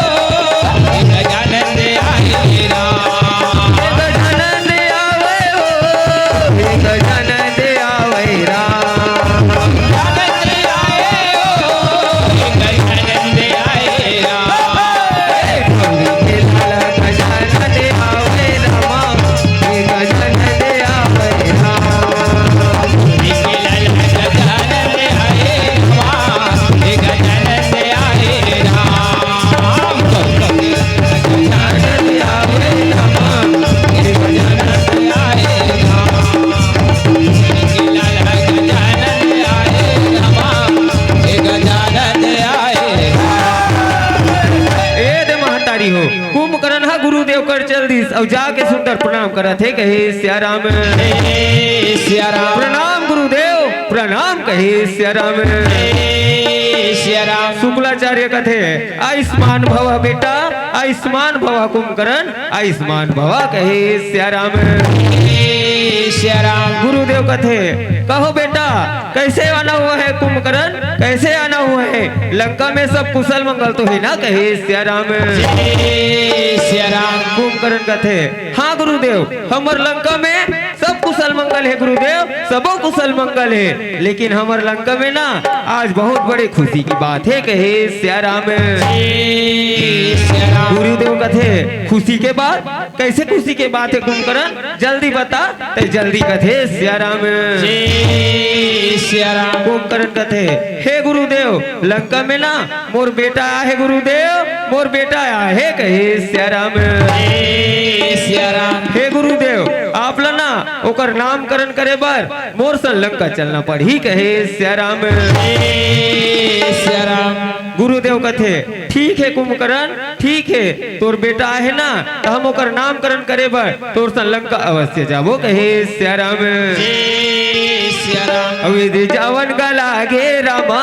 अउ जाके सुंदर प्रणाम करत हे, कहे सिया राम। जय सिया राम। प्रणाम गुरुदेव, प्रणाम, कहे सिया राम। जय सिया राम। शुक्लाचार्य कथे, आयुष्मान भव बेटा, आयुष्मान भव कुंभकर्ण, आयुष्मान भव, कहे सिया राम। जय सिया राम। गुरुदेव कथे, कहो बेटा, कैसे आना हुआ है कुंभकर्ण, कैसे आना हुआ है? लंका में सब कुशल मंगल तो हे ना, कहे सिया राम। जय सिया राम। कुंभकर्ण कथे, हाँ गुरुदेव, हमर लंका में सब कुशल मंगल हे गुरुदेव, सबो कुशल मंगल हे, लेकिन हमर लंका में ना आज बहुत बड़े खुशी की बात हे, कहे सिया राम। जय सिया राम। गुरुदेव कथे, खुशी के बात? कैसे खुशी के बात हे कुंभकर्ण? जल्दी बता। ते जल्दी कथे सिया राम। जय सिया राम। कुंभकर्ण कथे, हे गुरुदेव, लंका में ना मोर बेटा आहे गुरुदेव, मोर बेटा आहे, कहे सिया राम। जय सिया राम। हे गुरुदेव, आप ला ना ओकर नामकरण करे बर मोर संग लंका चलना पड़ही, कहे सिया राम। जय सिया राम। गुरुदेव कथे, ठीक हे कुंभकर्ण, ठीक हे, तोर बेटा आहे ना, त हम ओकर नामकरण करे बर तोर संग लंका अवश्य जाबो, कहे सिया राम। जय सिया राम। अब यदि जावन का लागे रामा,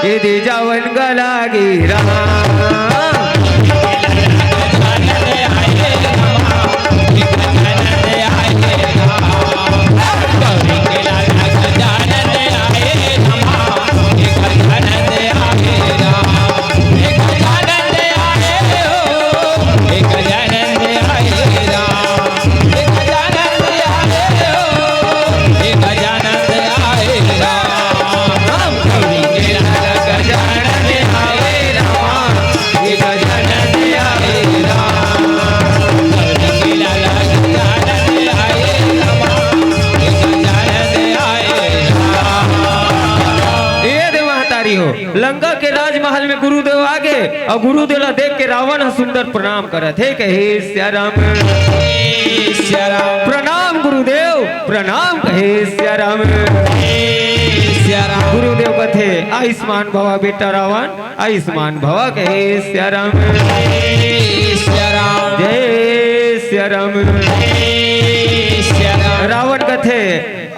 यदि जावन का लागे रामा। ए दे महतारी हो, लंका के राजमहल में गुरुदेव आगे अउ गुरुदेव ला देख के रावण ह सुंदर प्रणाम करत हे, कहे सिया राम। सिया राम। प्रणाम गुरुदेव, प्रणाम, कहे सिया राम। सिया राम। गुरुदेव कथे, आयुष्मान भवा बेटा रावण, आयुष्मान भवा, कहे सिया राम। जय सिया राम। जय सिया राम। जय सिया राम। रावण कथे,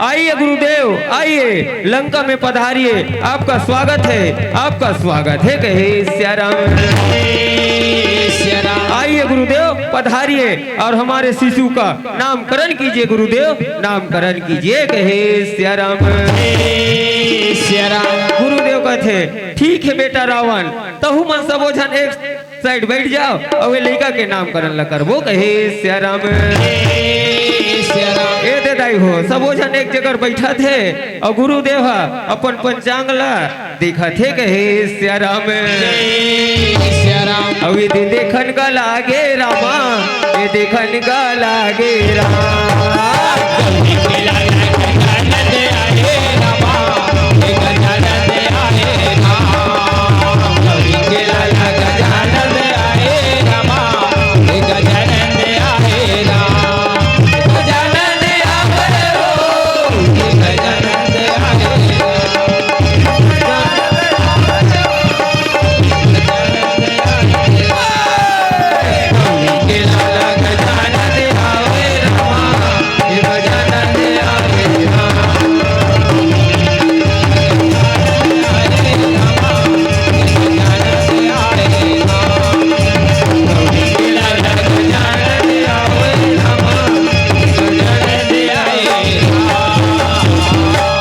आइए गुरुदेव, आइए, लंका में पधारिए, आपका स्वागत है, आपका स्वागत है, कहे सिया राम। जय सिया राम। आइए गुरुदेव, पधारिए और हमारे शिशु का नामकरण कीजिए गुरुदेव, नामकरण कीजिए, कहे सिया राम। जय सिया राम। गुरुदेव कथे, ठीक है बेटा रावण, तहू मन सबो झन एक side बैठ जाव, अउ ए लइका के नामकरण ल करबो, कहे सिया राम। जय सिया राम। ए दे दाई हो, सबो झन एक जगह बैठत हे, अउ गुरुदेव ह अपन पंचांग ल देखत हे, कहे सिया राम। जय सिया राम। अउ ए दे देखन का लागे रामा, ए देखन का लागे रामा।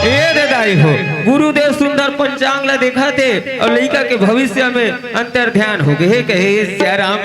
ए दे दाई हो, गुरुदेव सुंदर पंचांग ला देखत हे अउ लइका के भविष्य में अंतर ध्यान हो गए हे, कहे सिया राम।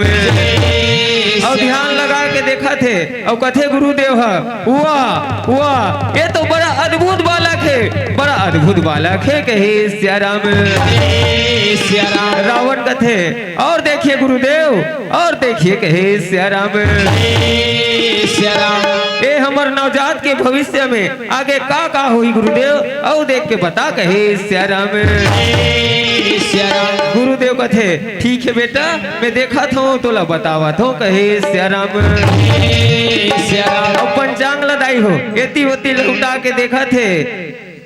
अउ ध्यान लगा के देखत हे अउ कथे गुरुदेव ह, वाह, वाह, ये तो बड़ा अद्भुत बालक हे, बड़ा अद्भुत बालक हे, कहे सिया राम। जय सिया राम। रावण कथे, और देखिए गुरुदेव, और देखिए, कहे सिया राम। जय सिया राम। ए हमर नवजात के भविष्य में आगे का का होही गुरुदेव, अउ देख के बता, कहे सिया राम। जय सिया राम। गुरुदेव कथे, ठीक हे बेटा, मैं देखत हूँ, तोला बतावत हूँ, कहे सिया राम। जय सिया राम। अउ पंचांग ल दाई हो, एती ओती लहुटा के देखत हे,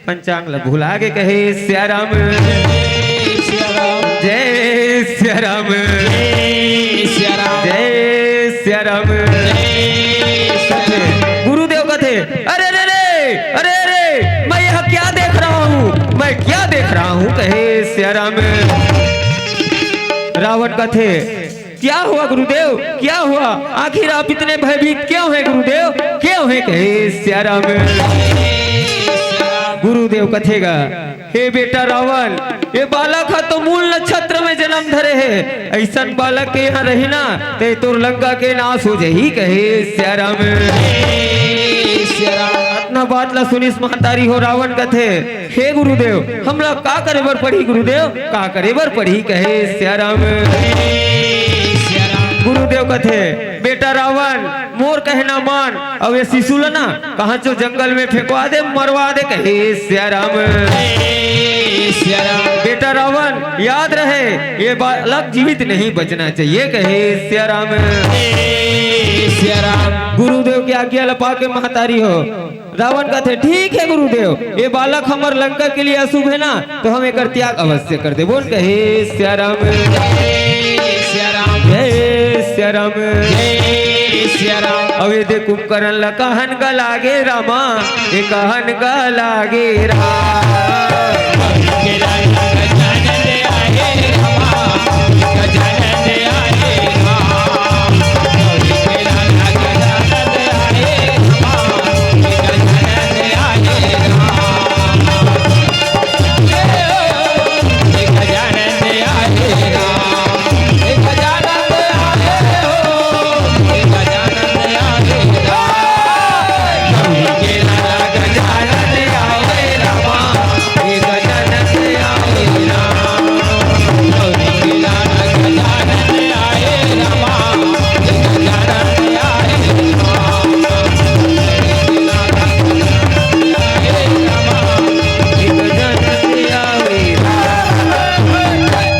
पंचांग ल भुला गे, कहे सिया राम। जय सिया राम। जय सिया राम। जय सिया राम। जय सिया राम। जय अरे रे रे, अरे रे, मैं यह क्या देख रहा हूँ, मैं क्या देख रहा हूँ, कहे सिया राम। रावण कथे, क्या हुआ गुरुदेव, क्या हुआ? आखिर आप इतने भयभीत क्यों हैं गुरुदेव, क्यों हैं, कहे सिया राम। गुरुदेव कथे गा, हे बेटा रावण, ये बालक ह तो मूल नक्षत्र में जन्म धरे हे। अइसन बालक के यहाँ रही ना, ते तोर लंका के नाश हो जाही, कहे सिया राम। अतना बात ला सुनिस महतारी हो, रावण कथे, हे गुरुदेव, हमला का करे बर पड़ही गुरुदेव, का करे बर पड़ही, कहे सिया राम। गुरुदेव कथे, बेटा रावण, मोर कहना मान, अउ ये शिशु ल ना कहाँ चो जंगल में फेंकवा दे, मरवा दे, कहे सिया राम। बेटा रावण, याद रहे, ये बालक जीवित नहीं बचना चाहिए, कहे सिया राम। गुरुदेव के आज्ञा ल पाके महतारी हो, रावण कथे, ठीक है गुरुदेव, ये बालक हमर लंका के लिए अशुभ है ना, तो हम एकर त्याग अवश्य कर देबो, कहे सिया राम। जय सिया राम। अब ये दे कुंभकर्ण ल कहन गा लागे रामा, ये कहन गा लागे राम।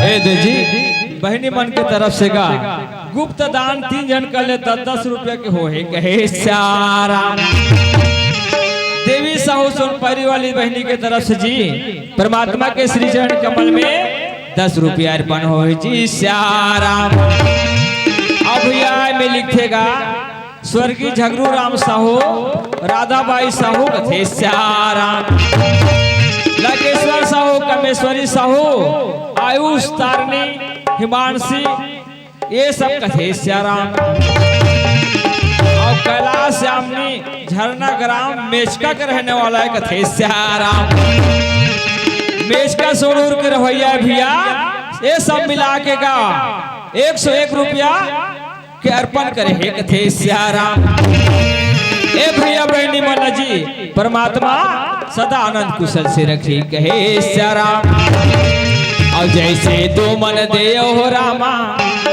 ए दे जी, बहिनी मन के तरफ से गा गुप्त दान तीन झन कर ले दस दस रुपया के होहे, कहे सिया राम। देवी साहू सोनपरी वाली बहिनी के तरफ से जी, परमात्मा के श्री चरण कमल में दस रुपया अर्पण होहे जी, सिया राम। अब भैया में लिखेगा, स्वर्गीय झगरू राम साहू, राधाबाई साहू कथे सिया राम, लकेश्वर साहू, कमेश्वरी साहू, आयुष, तारणी, हिमांशी, ये सब कथे सिया राम। अउ कैलाश यामिनी, झरना ग्राम मेचका के रहने वाला है, कथे सिया राम। मेचका सोनूर के रहवइया है भैया, ये सब मिला के गा एक सौ एक रुपया के अर्पण करे हे, कथे सिया राम। ए भैया बहिनी मन जी, परमात्मा सदा आनंद कुशल से रखे, कहे सिया राम। अउ जैसे तुमन देव हो रामा,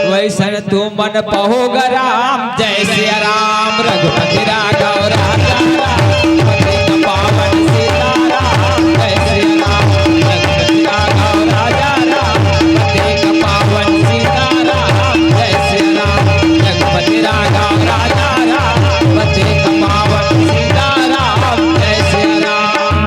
वैसन तुमन पहो ग राम। जय सिया राम, रघुपति राघव राजा राम, पतित पावन सीताराम। जय सिया राम, रघुपति राघव राजा राम, पतित पावन सीताराम। जय सिया राम, रघुपति राघव राजा राम, पतित पावन सीताराम। जय सिया राम।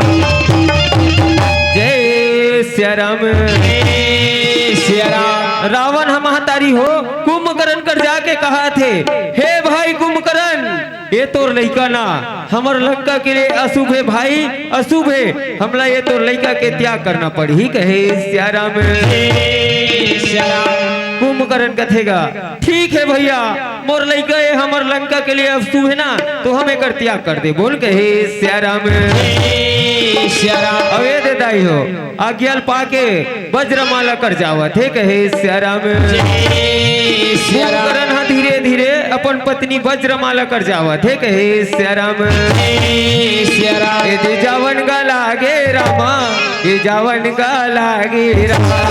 जय सिया राम। जय सिया राम। रावण ह महतारी हो, कुंभकर्ण कर जाके कहत हे, हे भाई कुंभकर्ण, ये तोर लइका ना हमर लंका के लिए अशुभ हे भाई, अशुभ हे, हमला ये तोर लइका के त्याग करना पड़ही, कहे सिया राम। कुंभकर्ण कथे गा, ठीक हे भैया, मोर लइका ये हमर लंका के लिए अशुभ हे ना, तो हम एकर त्याग कर दे, बोल कहे सिया राम। अबे दे दाई हो, आज्ञा ल पाके वज्रमाला कर जावत हे, कहे सिया राम। कुंभकर्ण ह धीरे धीरे अपन पत्नी वज्रमाला कर जावत हे, कहे सिया राम। ए दे जावन गा लागे रामा, ए जावन गा लागे रामा।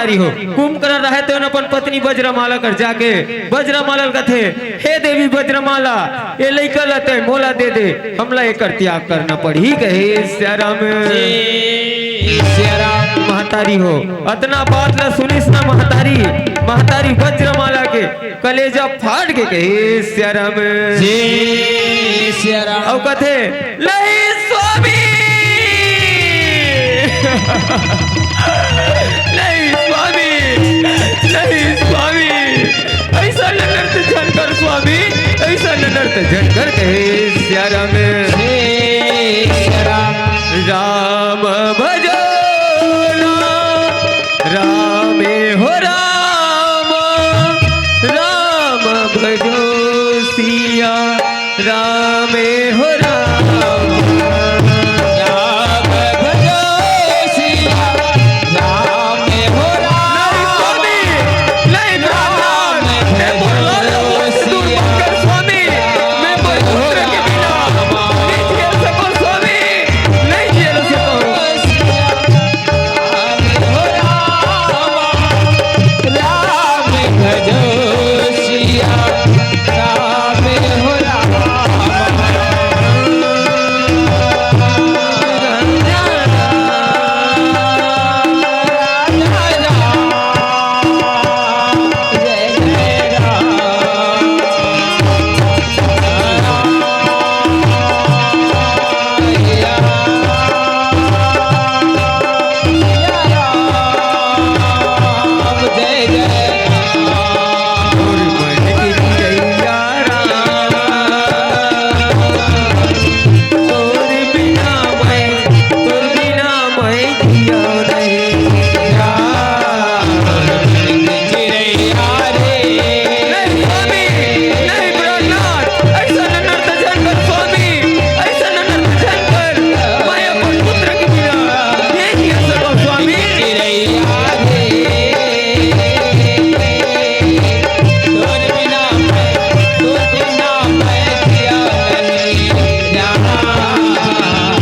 महतारी हो, कुंभकर्ण रहे तेन अपन पत्नी बज्रमाला कर जाके बज्रमाला ल कथे, "हे देवी बज्रमाला, ए लइका ल तैं मोला दे दे, हमला एकर त्याग करना पड़ही," कहे सियाराम। जय सियाराम। महतारी हो, अतना बात ल सुनिस ना महतारी, महतारी बज्रमाला के कलेजा फाट के कहे, "सियाराम।" जय सियाराम। अउ कथे, "नहीं स्वामी, नहीं स्वामी, नहीं स्वामी, अइसन अनर्थ झन कर स्वामी, अइसन अनर्थ झन कर," कहे सियाराम। जय सियाराम। राम भजो राम, रामे हो राम, राम भजो सिया, रामे हो राम। राम भजो सिया, रामे हो राम। नहीं स्वामी, नहीं प्रभु, हे भगवान, मुझसे दूर मत कर स्वामी, मैं कोई पुत्र के बिना नहीं झेल सकूं स्वामी, नहीं झेल सकूं। राम भजो सिया, राम हो राम। नहीं स्वामी, नहीं प्रहलाद, अइसन अनर्थ झन कर स्वामी, अइसन अनर्थ झन कर, मैं अपन पुत्र के बिना नहीं जी सकूं स्वामी।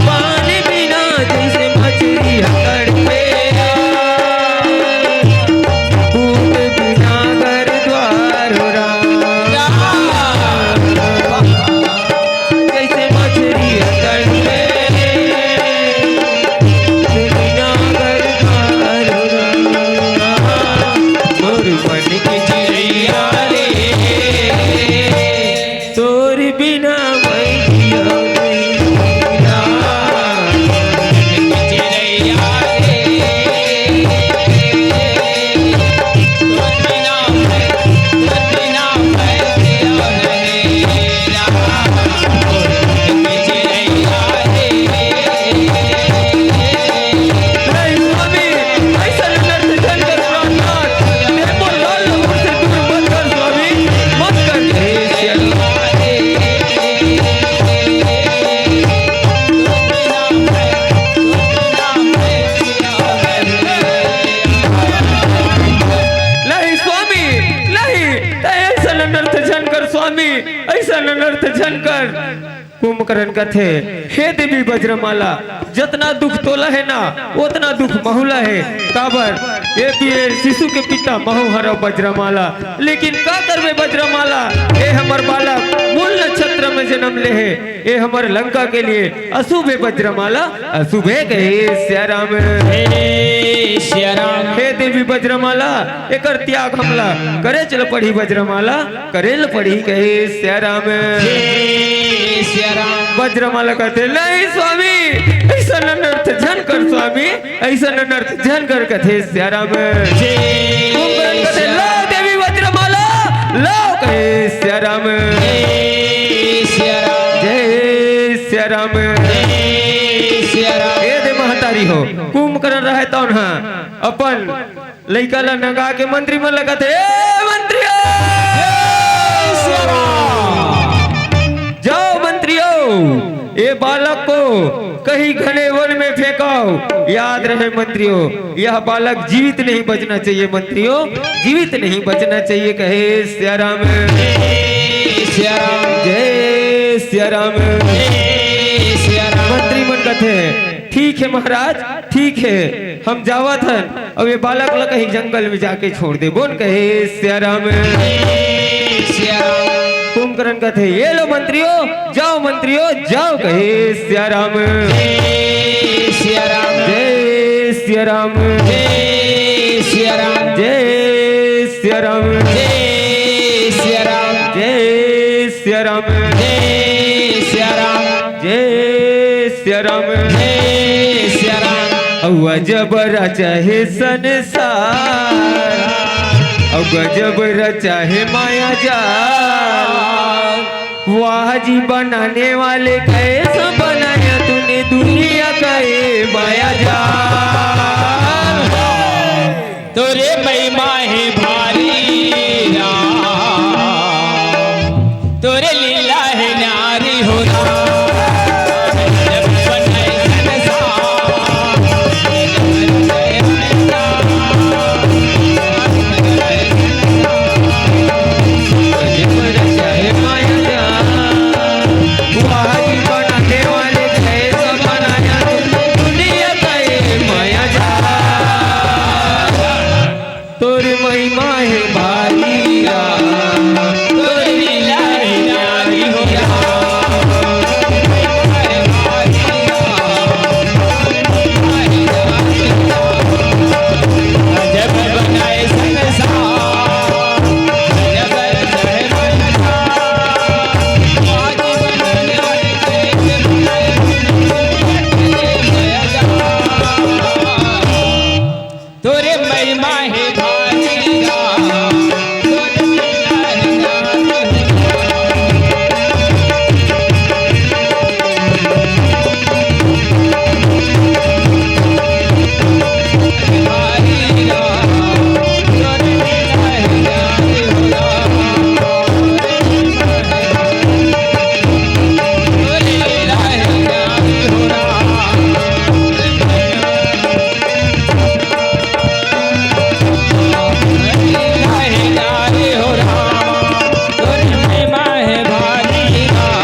पानी बिना जैसे मछली तड़पे, पूत बिना घर द्वार हो राम। जैसे मछली तड़पे, पूत बिना घर द्वार हो राम। मोर मन के चिड़ैया रे, तोर बिना मैं जिया नहीं। नहीं स्वामी, अइसन अनर्थ झन कर प्राणनाथ, हे मोर लाल मुख से दूर मत कर स्वामी, मत कर। हे सिया। नहीं स्वामी, नहीं, तैं अइसन अनर्थ झन कर स्वामी, अइसन अनर्थ झन कर। कुंभकर्ण कथे, "हे देवी बज्रमाला, जतना दुख तोला हे ना, ओतना दुख महूला हे। काबर? ए पि-, ए शिशु के पिता महूं हरंव बज्रमाला। लेकिन का करबे बज्रमाला, ए हमर बालक मूल नक्षत्र में जनम ले हे, ए हमर लंका के लिए अशुभ हे बज्रमाला, अशुभ हे," कहे सियाराम। हे सियाराम। हे देवी बज्रमाला, एकर त्याग हमला करेच ल पड़ही बज्रमाला। करेल पड़ही कहे सियाराम। जय सियाराम। बज्रमाला कथे, "नहीं स्वामी, अइसन अनर्थ झन कर स्वामी, अइसन अनर्थ झन कर," कथे सियाराम। जय कुंभकर्ण कथे, सियाराम। "लाव देवी बज्रमाला, लाव," कहे सियाराम। जय सियाराम। जय सियाराम। जय सियाराम। ए दे महतारी हो, कुंभकर्ण रहे तौन हा अपन लइका ल नंगा के मंत्री मन ल कथे, "ए मंत्रियो! जाओ मंत्रियो, ए बालक को कहीं घने वन में फेंकाओ। याद रहे मंत्रियो, यह बालक जीवित नहीं बचना चाहिए मंत्रियो, जीवित नहीं बचना चाहिए," कहे सियाराम। जय सियाराम। जय सियाराम। जय सियाराम। मंत्री मन कथे, "ठीक हे महाराज, ठीक हे।" हम जावत हन, अब ये बालक ला कहीं जंगल में जाके छोड़ दे। बोल, कहे सिया राम। सिया राम। कुंभकर्ण कथे, ये लो मंत्रियों, जाओ मंत्रियों, जाओ, कहे सिया राम। जय सिया राम। जय सिया राम। जय सिया राम। जय सिया राम। जय सिया राम। जय सिया राम। जय सिया राम। जय सिया राम। जय सिया राम। अउ जब रचा हे संसार, अउ गजब रचा हे माया जाल। वाह जी बनाने वाले, कैसा बनाया तूने दुनिया का ये माया जाल। तोरे महिमा हे भारी राम, तोरे लीला हे न्यारी हो राम। जब बनाए संसार, जब रचा हे माया जाल, वाह जी बनाने वाले, कैसा बनाया दुनिया का ये माया जाल। तोर महिमा हे भारी राम, तोर लीला हे न्यारी हो राम। जब बनाए संसार, जब रचा हे माया जाल। तोरे महिमा हे भारी राम, तोरे महिमा हे भारी राम।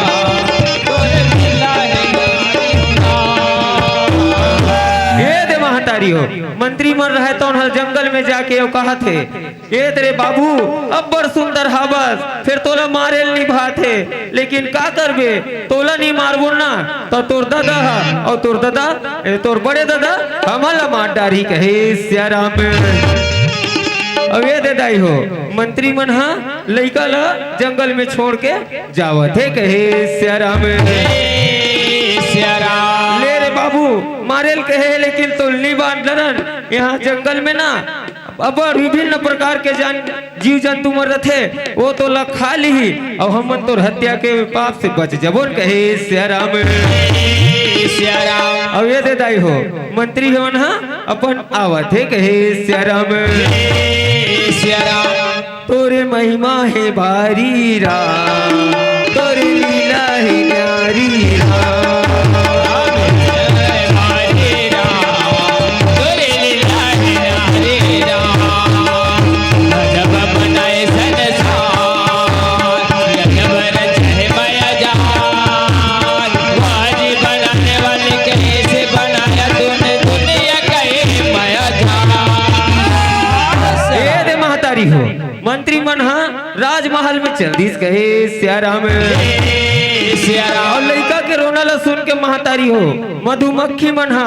हे दे महतारी हो, मंत्री मन रहे तौन हर जंगल में जाके ओ कहत हे, ए तेरे बाबू, अब्बड़ सुंदर हावस, फेर तोला मारे ल निभात हे, लेकिन का करबे, तोला नी मारबो ना, त तोर ददा ह, अउ तोर ददा, ए, तोर बड़े ददा, हमन ला मार डारही, कहे सिया राम। अब ये दे दाई हो, मंत्री मन ह लइका ला जंगल में छोड़ के जावत हे, कहे सिया राम। सिया राम। ले रे बाबू, मारे ल कहे, लेकिन तोल नी बांध डरन, यहाँ जंगल में ना अब्बड़ विभिन्न प्रकार के जान, जीव जंतु मन रथे, वो तोला खा लिही, अउ हमन तोर हत्या के पाप से बच जबो न, कहे सिया राम। सिया राम। अउ ये दे दाई हो, मंत्री हमन ह अपन आवत हे, कहे सिया राम। सिया राम। तोरे महिमा हे भारी राम, तोरे लीला हे न्यारी राम। ए दे महतारी हो, मंत्री मन ह राजमहल में चल दिस, कहे सिया राम। सिया राम। अउ लइका के रोना ल सुन के महतारी हो, मधुमक्खी मन ह,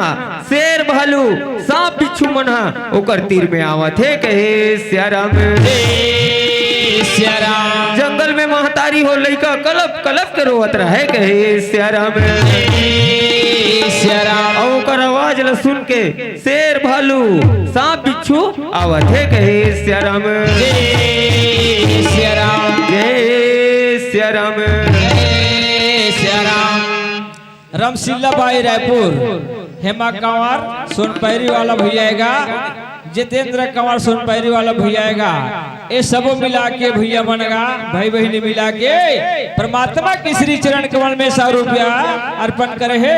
शेर भालू, सांप बिच्छू मन ह ओकर तीर में आवत हे, कहे सिया राम। सिया राम। जंगल में महतारी हो, लइका कलप कलप के रोवत रहे, कहे सिया राम। सिया राम। अउ ओकर आवाज ल सुन के शेर भालू, सांप बिच्छू आवत हे, कहे सिया राम। जय सिया राम। जय सिया राम। जय सिया राम। रमसिल्ला बाई रायपुर, हेमा कंवर सोनपैरी वाला भैया आएगा, जितेंद्र कंवर सोनपैरी वाला भैया आएगा। ये सबो मिला के भैया मन गा, भाई बहिनी मिला के परमात्मा के श्री चरण कमल में सौ रुपया अर्पण करे हे।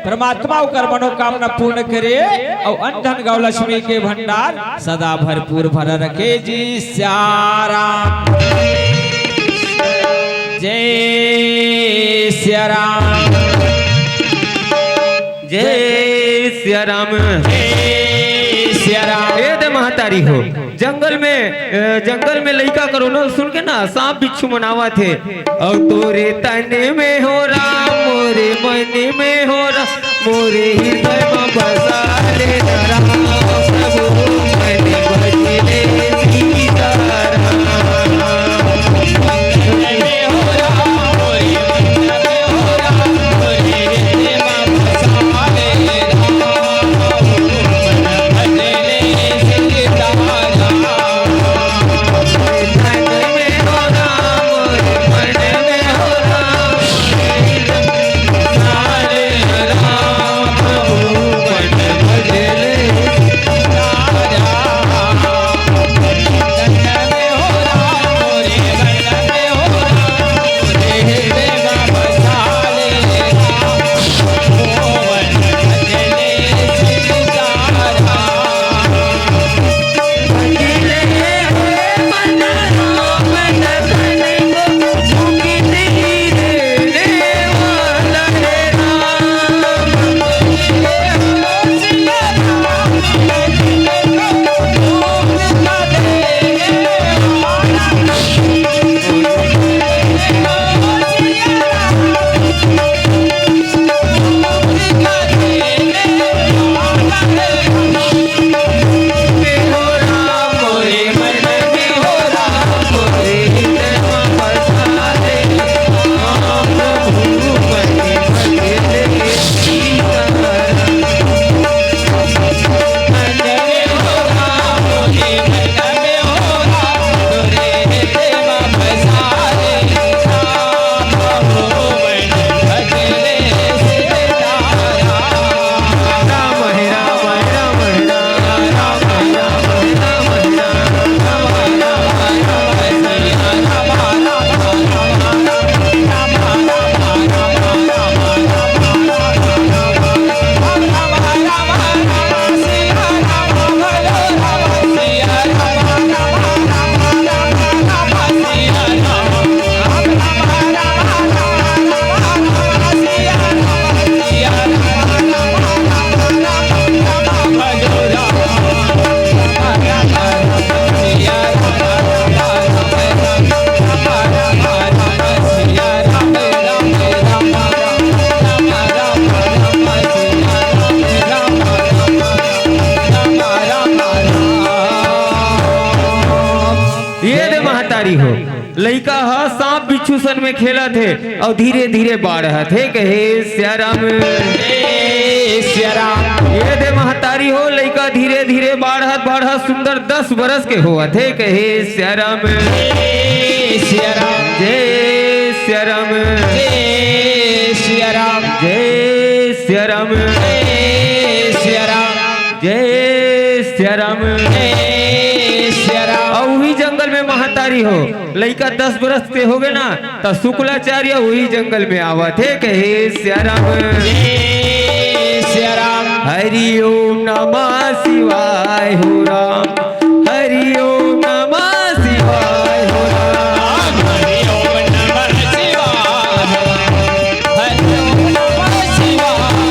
परमात्मा ओकर मनोकामना पूर्ण करे अउ अन्न धन गौ लक्ष्मी के भंडार सदा भरपूर भरा रखे जी। सिया राम। जय सिया राम। जय सिया राम। जय तारी हो। जंगल में, अ, जंगल में लइका करोनो सुन के ना सांप बिच्छू मन आवत हे। अउ तोरे तन में हो राम, मोरे मन में हो राम, मोरे हृदय में बसा ले राम, प्रभु मन बजले सीताराम। ये दे महतारी हो, लइका ह सांप बिच्छू सन में खेलत हे अउ धीरे धीरे बाढ़त हे, कहे सियाराम। ए सियाराम। ये दे महतारी हो, लइका धीरे धीरे बाढ़त बाढ़त सुंदर दस बरस के होवत हे, कहे सियाराम। ए सियाराम। जय सियाराम। जय सियाराम। जय सियाराम। जय सियाराम। जय सियाराम। जय सियाराम। जय सियाराम। अउ उही जंगल में महतारी हो, लइका दस बरस के होगे ना, त शुक्लाचार्य उही जंगल में आवत हे, कहे सियाराम। जय सियाराम। हरि ओम नमः शिवाय हो राम, हरि ओम नमः शिवाय हो राम। हरि ओम नमः शिवाय हो राम।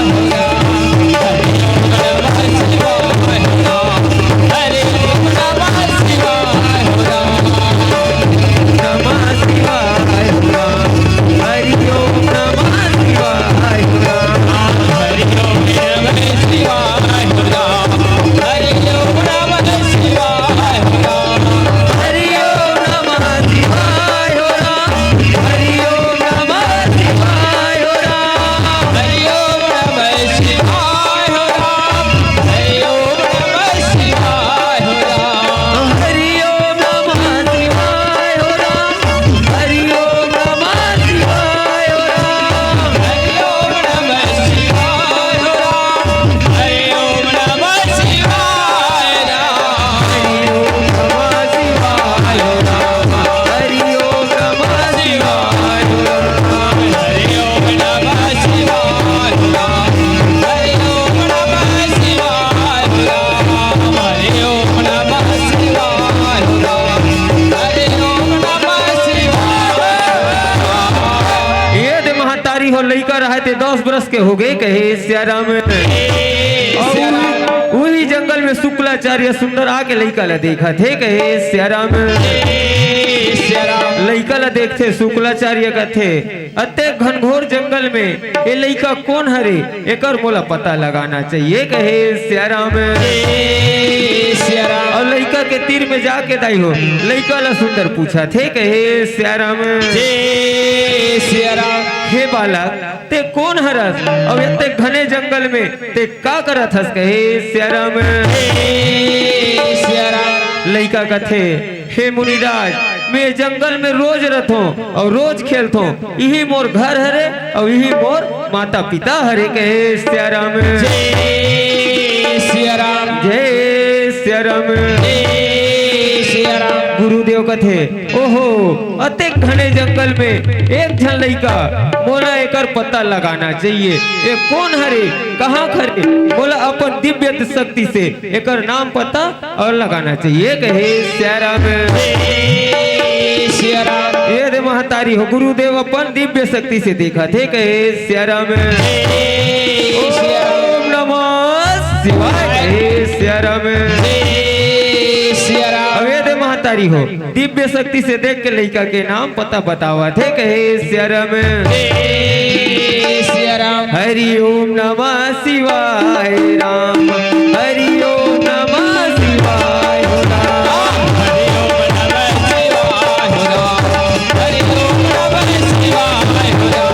ये दे महतारी हो, लइका रहे ते दस बरस के होगे, कहे सियाराम। अउ उही जंगल में शुक्लाचार्य सुंदर आके लइका ला देखत हे, कहे, "सियाराम।" सियाराम। लइका ला देखथे, शुक्लाचार्य कथे, "अतेक घनघोर जंगल में ये लइका कोन हरे? एकर मोला पता लगाना चाहिए," कहे, "सियाराम।" सियाराम। अउ लइका के तीर में जाके दाई हो, लइका ला सुंदर पूछत हे, कहे, "सियाराम।" सियाराम। "हे बालक, ते कोन हरस? अउ अतेक घने जंगल में ते का करत हस?" कहे, "सियाराम।" सियाराम। लइका कथे, "हे मुनिराज, मैं जंगल में रोज रथों अउ रोज खेलथों। इही मोर घर हरे अउ इही मोर माता पिता हरे," कहे, "सियाराम।" जय सियाराम। जय सियाराम। जय सियाराम। गुरुदेव कथे, "ओहो, अतेक घने जंगल में एक झन लइका, मोला एकर पता लगाना चाहिए। ये कोन हरे, कहाँ हरे? मोला अपन दिव्य शक्ति से एकर नाम पता अउ लगाना चाहिए," कहे, "सियाराम।" सियाराम। ये दे महतारी हो, गुरुदेव अपन दिव्य शक्ति से देखत हे, कहे, "सियाराम।" ओम नमः शिवाय, कहे, "सियाराम।" सियाराम। अब ये दे महतारी हो, दिव्य शक्ति से देख के लइका के नाम पता बतावत हे, कहे, "सियाराम।" सियाराम। हरि ओम नमः शिवाय राम, हरि ओम नमः शिवाय राम। हरि ओम नमः शिवाय राम, हरि ओम नमः शिवाय राम,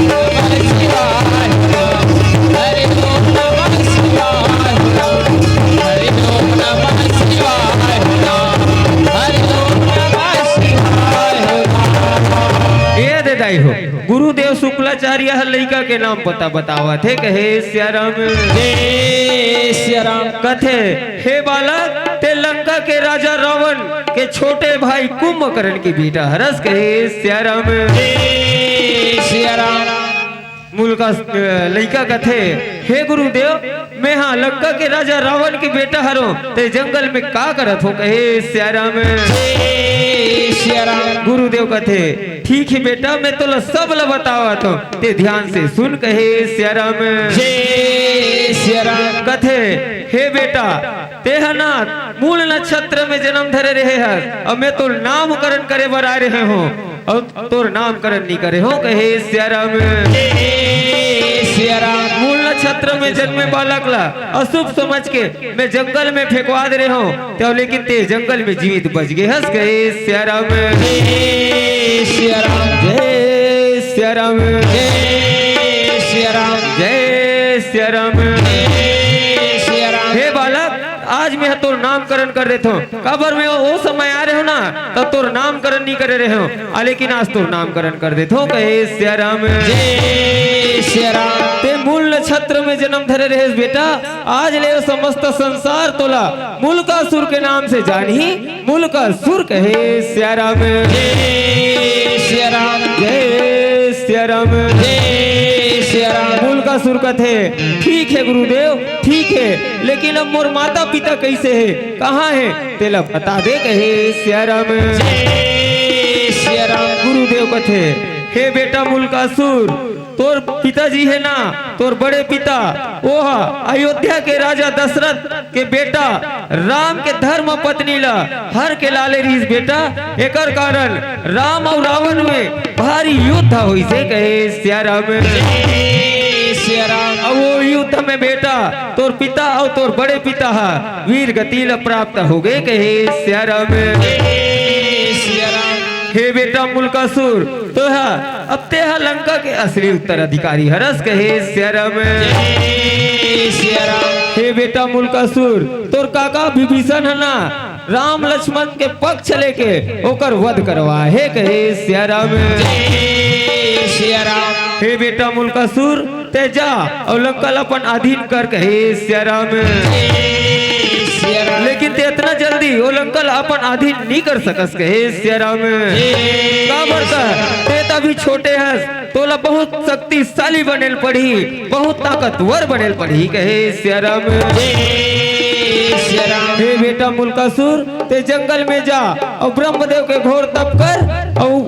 नमः शिवाय राम, हरि ओम नमः शिवाय राम, हरि ओम नमः शिवाय राम, हरि ओम नमः शिवाय राम। ये दे दाई हो, गुरुदेव शुक्लाचार्य ह लइका के नाम पता बतावत हे, कहे, "सियाराम।" जय सियाराम। कथे, "हे बालक, ते लंका के राजा रावण के छोटे भाई कुंभकर्ण के बेटा हरस," कहे, "सियाराम।" जय सियाराम। मुलका, अ, लइका कथे, "हे गुरुदेव, मैं हा लंका के राजा रावण के बेटा हरों, ते जंगल में का करत हो?" कहे, "सियाराम।" जय सियाराम। गुरुदेव कथे, "ठीक हे बेटा, मैं तोला सब ला बतावत हों, ते ध्यान से सुन," कहे, "सियाराम।" जय सियाराम। कथे, "हे बेटा, ते ह ना मूल नक्षत्र में जन्म धरे रहे हस, अउ मैं तोर नामकरण करे बर आए रहे हों, अउ तोर नामकरण नी करे हों," कहे, "सियाराम।" जय सियाराम। मूल नक्षत्र में जन्मे बालक ला अशुभ समझ के मैं जंगल में फेंकवा दे रहे हों, तब लेकिन ते जंगल में जीवित बच गे हस, कहे, "सियाराम।" जय सियाराम। जय सियाराम। जय सियाराम। जय सियाराम। जय सियाराम। हे बालक, आज मैं तोर नामकरण कर देथों। काबर मैं ओ समय आए रहे हों ना, तब तोर नामकरण नी करे रहे हों, आ लेकिन आज तोर नामकरण कर देथों, कहे, "सियाराम।" जय सियाराम। ते मूल नक्षत्र में जन्म धरे रहेस बेटा, आज ले समस्त संसार तोला मुलकासुर के नाम से जानही, मुलकासुर कहे, "सियाराम।" जय सियाराम। जय सियाराम। जय सियाराम। मुलकासुर कथे, "ठीक हे गुरुदेव, ठीक हे, लेकिन अब मोर माता पिता कइसे हे, कहाँ हे, तेला बता दे," कहे, "सियाराम।" जय सियाराम। गुरुदेव कथे, "हे बेटा मुलकासुर, तोर पिताजी हे ना, तोर बड़े पिता, ओ ह अयोध्या के राजा दशरथ के बेटा राम के धर्म पत्नी ला हर के लाले रहिस बेटा, एकर कारण राम अउ रावण में भारी युद्ध होइसे," कहे, "सियाराम।" जय सियाराम। अउ ओ युद्ध में बेटा तोर पिता अउ तोर बड़े पिता ह वीर गति ल प्राप्त हो गे, कहे, "सियाराम।" जय सियाराम। हे बेटा मुलकासुर, तोहा अब तेहा लंका के असली उत्तराधिकारी हरस, कहे, "सियाराम।" जय सियाराम। हे बेटा मुलकासुर, तोर काका विभीषण ह ना राम लक्ष्मण के पक्ष लेके ओकर वध करवा हे, कहे, "सियाराम।" जय सियाराम। हे बेटा मुलकासुर, ते जा अउ लंका ल अपन अधीन कर, कहे, "सियाराम।" जय सियाराम। लेकिन ते अतना जल्दी ओ लंका ल अपन अधीन नी कर सकस, कहे, "सियाराम।" जय काबर का ते त अभी छोटे हस, तोला बहुत शक्तिशाली बने ल पड़ही, बहुत ताकतवर बने ल पड़ही, कहे, "सियाराम।" जय सियाराम। हे बेटा मुलकासुर, ते जंगल में जा अउ ब्रह्मदेव के घोर तप कर अउ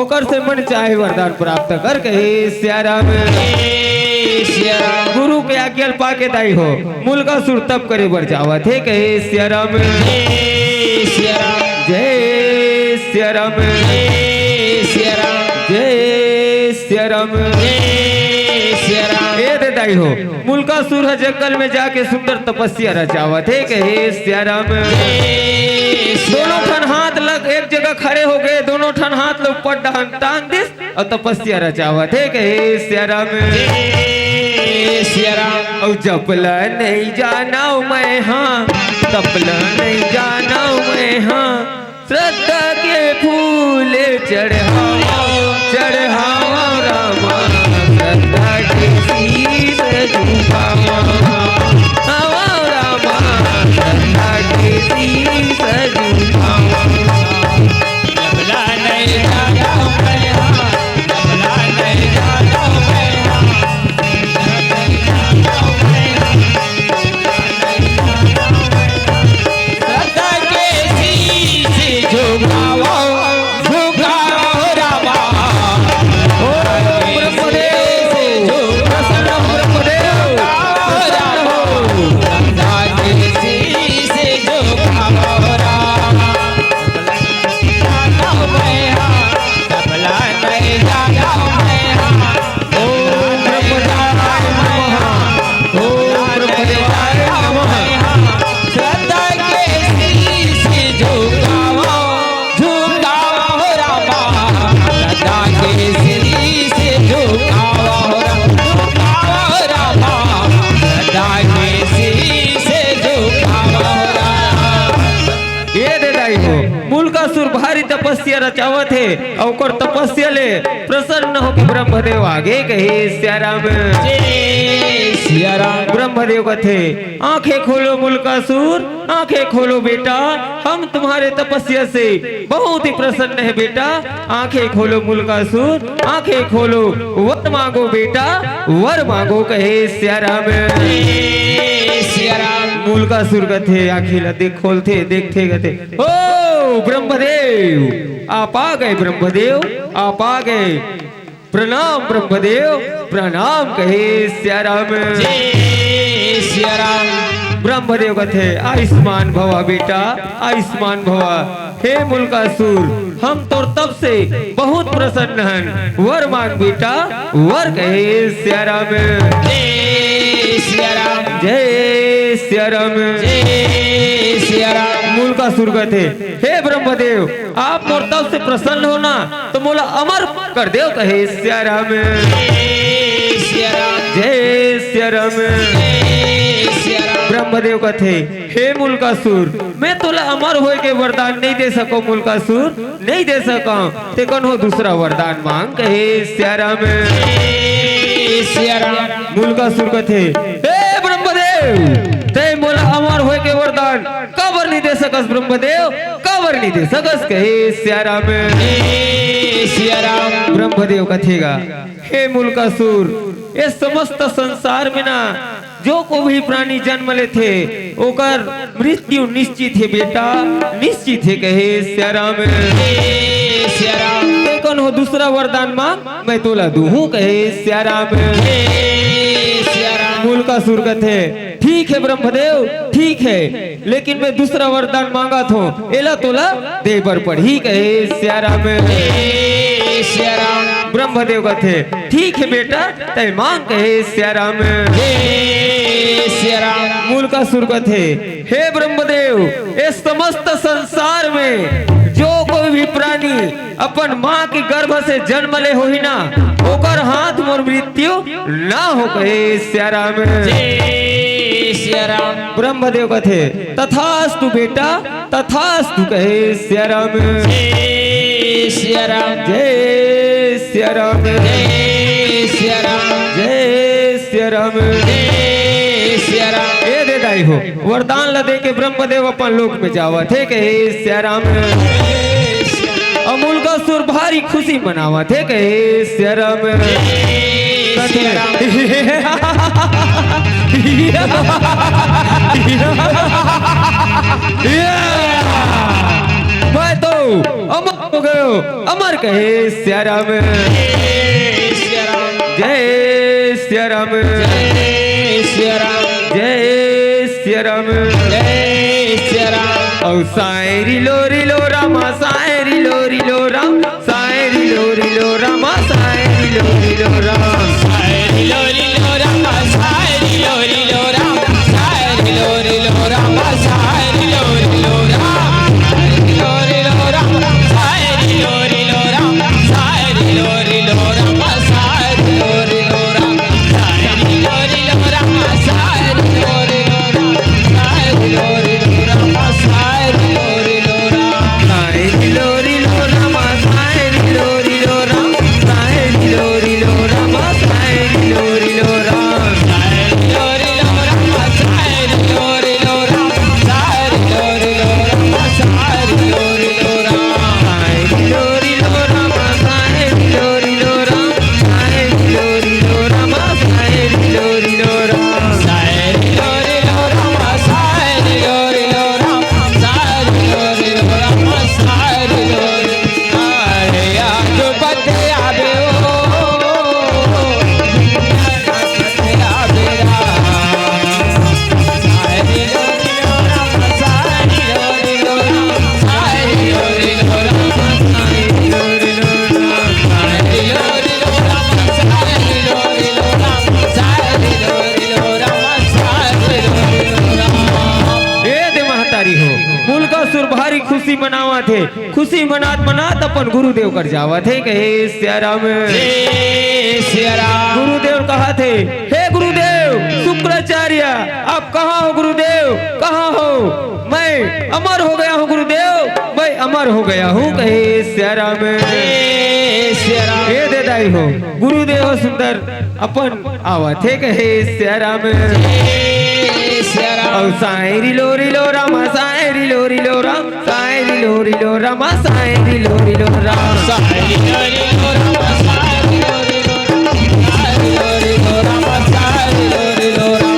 ओकर से मन चाहे वरदान प्राप्त कर, कहे, "सियाराम।" जय सियाराम। गुरु के आज्ञा ल पाके दाई हो, मुलकासुर तप करे बर जावत हे, कहे सिया राम। जय सिया राम। जय सिया राम। जय सिया राम। जय सिया राम। जय सिया राम। ए दे दाई हो, मुलकासुर ह जंगल में जाके सुंदर तपस्या रचावत हे, कहे सिया राम। जय सिया दोनों राम। ठन हाथ लग एक जगह खड़े हो गए, दोनों ठन हाथ ल ऊपर डहन टांग दिस अउ तपस्या रचावत हे, कहे सिया राम। जय सिया राम। अउ जपला नहीं जानव मैं हाँ, तपला नहीं जानव मैं हाँ, श्रद्धा के फूल चढ़ावव, चढ़ावव रामा, श्रद्धा के शीश झुकावव। आवव रामा, श्रद्धा के शीश झुकावव। ए दे दाई हो, मुलकासुर भारी तपस्या रचावत हे, अउ ओकर तपस्या ले प्रसन्न होके ब्रह्मदेव आगे कहे सिया राम। जय सिया राम। ब्रह्मदेव कथे, आंखें खोलो मुलकासुर, आंखें खोलो बेटा, हम तुम्हारे तपस्या से बहुत ही प्रसन्न है बेटा। आंखें खोलो मुलकासुर, आंखें खोलो, वर मांगो बेटा, वर मांगो कहे सिया राम। जय सिया राम। मुलकासुर कथे आंखें ला देख खोलथे, देखथे कथे, ओ ब्रह्मदेव, आप आ गए ब्रह्मदेव, आप आ गए। प्रणाम ब्रह्मदेव, प्रणाम कहे सिया राम। जय सिया राम। ब्रह्मदेव कथे, आयुष्मान भवा बेटा, आयुष्मान भवा। हे मुलकासुर, हम तोर तप से बहुत प्रसन्न हन, वर मांग बेटा, वर कहे सिया राम। जय सिया राम। जय सिया राम। जय सिया राम। मुलकासुर कथे, हे ब्रह्मदेव, आप मोर तप से प्रसन्न हो ना, तो मोला अमर कर देव, कहे सिया राम। जय सिया राम। जय सिया राम। जय सिया राम। ब्रह्मदेव कथे, हे मुलकासुर, मैं तोला अमर होए के वरदान नहीं दे सको मुलकासुर, नहीं दे सकंव। ते कोनो दूसरा वरदान मांग, कहे सिया राम। जय सिया राम। मुलकासुर कथे, हे ब्रह्मदेव, ते मोला अमर होए के वरदान काबर नहीं दे सकस ब्रह्मदेव, काबर नहीं दे सकस, कहे सिया राम। जय सिया राम। ब्रह्मदेव कथे गा, हे मुलकासुर, ये समस्त संसार में ना जो को भी प्राणी जन्म लेथे, ओकर मृत्यु निश्चित हे बेटा, निश्चित हे, कहे सिया राम। जय सिया राम। ते कोनो दूसरा वरदान मांग, मैं तोला दूहूं, कहे सिया राम। जय सिया राम। मुलकासुर कथे, ठीक हे ब्रह्मदेव, ठीक हे, लेकिन मैं दूसरा वरदान मांगत हों, एला तोला दे बर पड़ही, कहे सिया राम। जय सिया राम। ब्रह्मदेव कथे, ठीक हे बेटा, तैं मांग, कहे सिया राम। जय सिया राम। मुलकासुर कथे, हे ब्रह्मदेव, ये समस्त संसार में जो कोई भी प्राणी अपन माँ के गर्भ से जन्म ले होही ना, ओकर हाथ मोर मृत्यु ना हो, कहे सिया राम। जय सिया राम। ब्रह्मदेव कथे, तथास्तु बेटा, तथास्तु, कहे सिया राम। जय सिया राम। जय सिया राम। जय सिया राम। जय सिया राम। जय सिया राम। ए दे दाई हो, वरदान ला दे के ब्रह्मदेव अपन लोक में जावत हे, कहे सिया राम। अउ मुलकासुर भारी खुशी मनावत हे, कहे सिया राम। जय सिया राम। मैं तो अमर हो गयो, अमर कहे सिया राम। जय सिया राम। जय सिया राम। जय जय सिया राम। जय सिया राम। अउ सायरी लोरी लो रामा, सायरी लोरी लो राम, सायरी लोरी लो रामा, सायरी लोरी लो राम। सायरी लोरी लो रामा, सायरी लोरी लो राम, सायरी लोरी लो रामा, सायरी लोरी लो राम। सायरी लोरी लो राम, सायरी लोरी लो राम, सायरी लोरी लो राम, सायरी लोरी लो राम। ए दे महतारी हो, मुलकासुर भारी खुशी मनावत हे। खुशी मनात मनात अपन गुरुदेव कर जावत हे, कहे सिया राम। जय सिया राम। गुरुदेव कहत हे, हे गुरुदेव शुक्राचार्य, आप कहाँ हो गुरुदेव, कहाँ हो? मैं अमर हो गया हूँ गुरुदेव, मैं अमर हो गया हूँ, कहे सिया राम। जय सिया राम। ए दे दाई हो, गुरुदेव सुंदर अपन आवत हे, कहे सिया राम। जय सिया राम। अउ सायरी लोरी लो रामा, सायरी लोरी लो राम, सायरी लोरी लो रामा, सायरी लोरी लो राम। सायरी लोरी लो रामा, सायरी लोरी लो राम, सायरी लोरी लो रामा, सायरी लोरी लो राम, सायरी लोरी लो राम।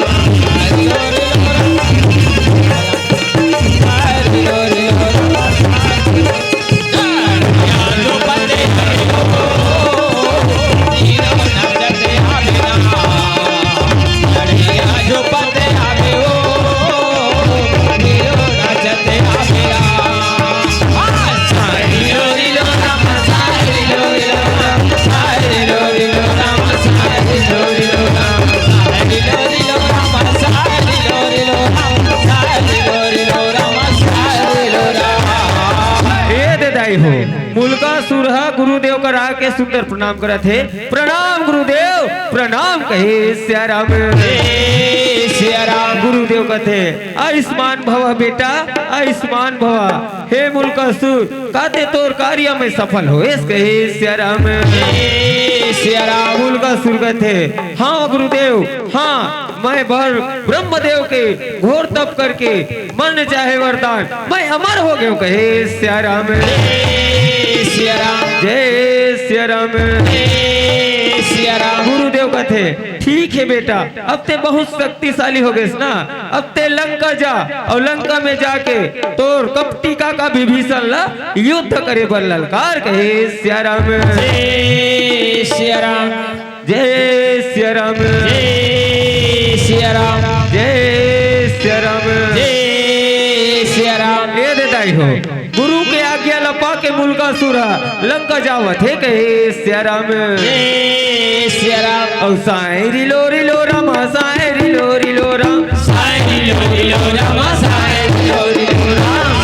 ए दे दाई हो, मुलकासुर ह गुरुदेव कर आके सुंदर प्रणाम करत हे। प्रणाम गुरुदेव, प्रणाम कहे सिया राम। जय सिया राम। गुरुदेव कथे, आयुष्मान भव बेटा, आयुष्मान भव। हे मुलकासुर, का ते तोर कार्य में सफल होएस, कहे सिया राम। जय सिया राम। मुलकासुर कथे, हाँ गुरुदेव, हाँ, मैं बर ब्रह्मदेव के घोर तप करके मन चाहे वरदान, मैं अमर हो गयो, कहे सिया राम। जय सिया राम। जय सिया राम। जय सिया राम। गुरुदेव कथे, ठीक हे बेटा, अब ते बहुत शक्तिशाली हो गेस ना, अब ते लंका जा अउ लंका में जाके तोर कपटी काका विभीषण ला युद्ध करे बर ललकार, कहे सिया राम। जय सिया राम। जय सिया राम। जय सिया राम। जय सिया राम। जय सिया राम। ए दे दाई हो, गुरु के आज्ञा ल पाके मुलकासुर ह लंका जावत हे, कहे सिया राम। जय सिया राम। अउ सायरी लोरी लो रामा, सायरी लोरी लो राम। सायरी लोरी लो रामा, सायरी लोरी लो राम।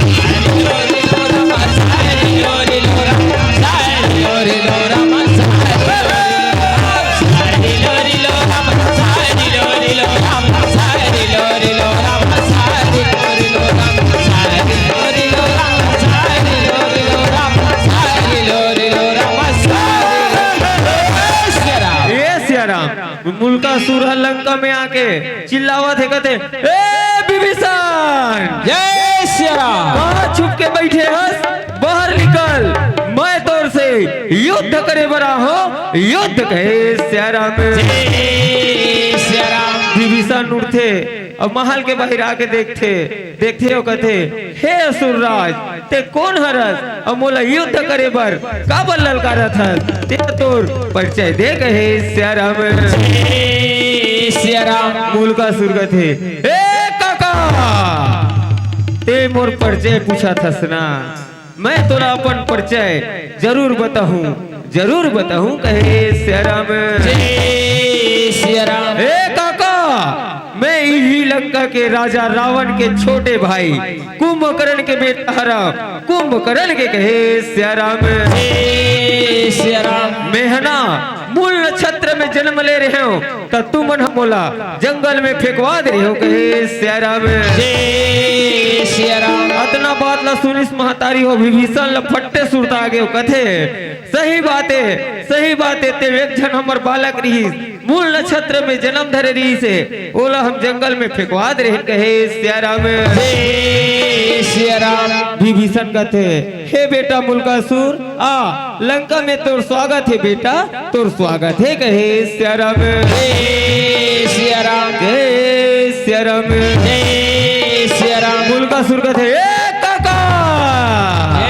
ए सिया राम, मुलकासुर ह लंका में आके चिल्लावत हे, कथे, ए विभीषण! जय सिया राम। कहाँ छुप के बैठे हस? बाहर निकल, मैं तोर से युद्ध करे बर आहों, युद्ध, कहे सिया राम। जय सिया राम। विभीषण उठथे अउ महल के बाहिर आके देखथे, देखथे अउ कथे, हे असुर राज, ते कोन हरस अउ मोला युद्ध करे बर काबर ललकारत हस? ते तोर परिचय दे, कहे सिया राम। जय सिया राम। मुलकासुर कथे, "ए काका, ते मोर परिचय पूछत हस ना, मैं तोला अपन परिचय जरूर बताहूँ, जरूर बताहूँ," कहे सिया राम। जय सिया राम। "ए काका, मैं इही लंका के राजा रावण के छोटे भाई कुंभकर्ण के बेटा हरँव, कुंभकर्ण के," कहे सिया राम। जय सिया राम। "मेंह ना मूल नक्षत्र में जन्म ले रहेंव, त तुमन ह मोला जंगल में फेंकवा दे रहेव," कहे सिया राम। जय सिया राम। अतना बात ला सुनिस महतारी हो विभीषण ला फट्टे सुरता आगे, कथे, "सही बात हे, सही बात हे, ते एक झन हमर बालक रिहिस, मूल नक्षत्र में जन्म धरे रिहिस हे, ओला हम जंगल में फेंकवा दे रहेन," कहे सिया राम। जय सिया राम। विभीषण कथे, "हे बेटा मुलकासुर, आ, लंका में तोर स्वागत हे बेटा, तोर स्वागत हे," कहे सिया राम। जय सिया राम। जय सिया राम। जय सिया राम। मुलकासुर कथे, "ए काका,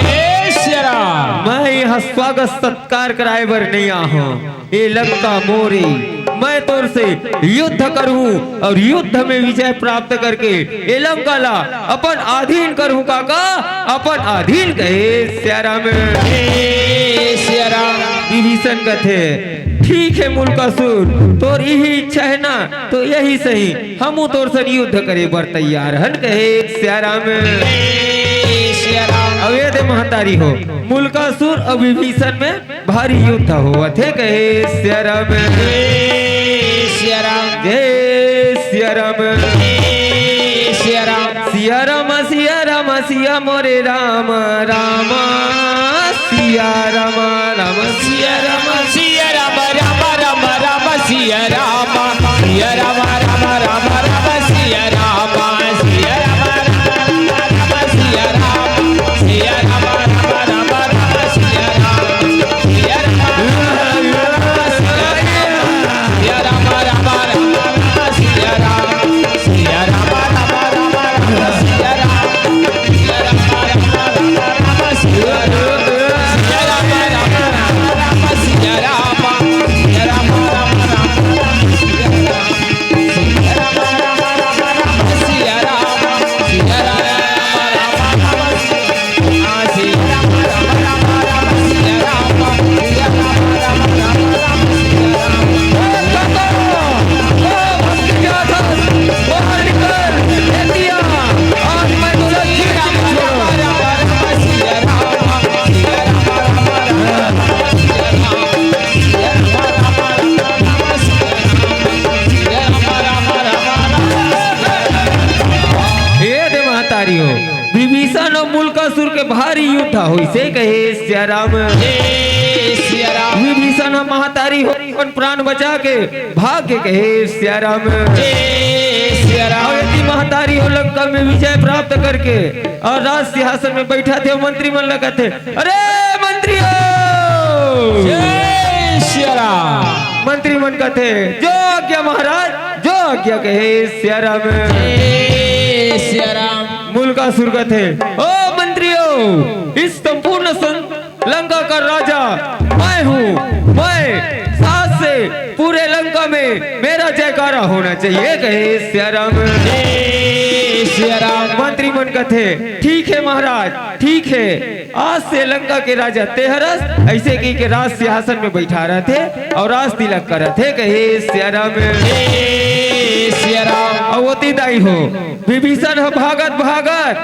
जय सिया राम। मैं इहाँ स्वागत सत्कार कराए बर नइ आहँव, ए लंका मोरे, मैं तोर से युद्ध करहूँ अउ युद्ध में विजय प्राप्त करके ए लंका ला अपन अधीन करहूँ काका, अपन अधीन," कहे सिया राम। जय सिया राम। विभीषण कथे, "ठीक हे मुलकासुर, तोर इही इच्छा हे ना, त एही सही, हमू तोर सन युद्ध करे बर तैयार हन," कहे सिया राम। जय सिया राम। अब ए दे महतारी हो, मुलकासुर अउ विभीषण में भारी युद्ध होवत हे, कहे सिया राम। जय सिया राम। जय सिया राम। जय सिया राम। सिया राम, सिया राम, सिया मोरे राम, राम, सिया राम, राम, सिया राम, सिया राम, राम, राम, राम, सिया राम, सिया राम, राम, राम, राम, सिया राम, सिया राम, राम, राम, सिया राम। ए दे महतारी हो, विभीषण अउ मुलकासुर के भारी युद्ध होइसे, कहे सिया राम। जय सिया राम। विभीषण ह महतारी हो अपन प्राण बचा के भाग गे, कहे सिया राम। जय सिया राम। अउ एती महतारी हो लंका में विजय प्राप्त करके अउ राज सिंहासन में बइठत हे, मंत्री मन ला कथे, "अरे मंत्री हो!" जय सिया राम। मंत्री मन कथे, "जो आज्ञा महाराज, जो आज्ञा," कहे सिया राम। जय सिया राम। मुलकासुर कथे, "ओ मंत्री हो, इस संपूर्ण सं-, लंका का राजा मैं हूँ, मैं, आज से पूरे लंका में मेरा जयकारा होना चाहिए," कहे सिया राम। जय सिया राम। मंत्री मन कथे, "ठीक हे महाराज, ठीक हे, आज से लंका के राजा तें हरस," अइसे कहिके राज सिंहासन में बइठा रहिथे अउ राज तिलक करथे, कहे सिया राम। जय सिया राम। अउ ओती दाई हो, विभीषण ह भागत भागत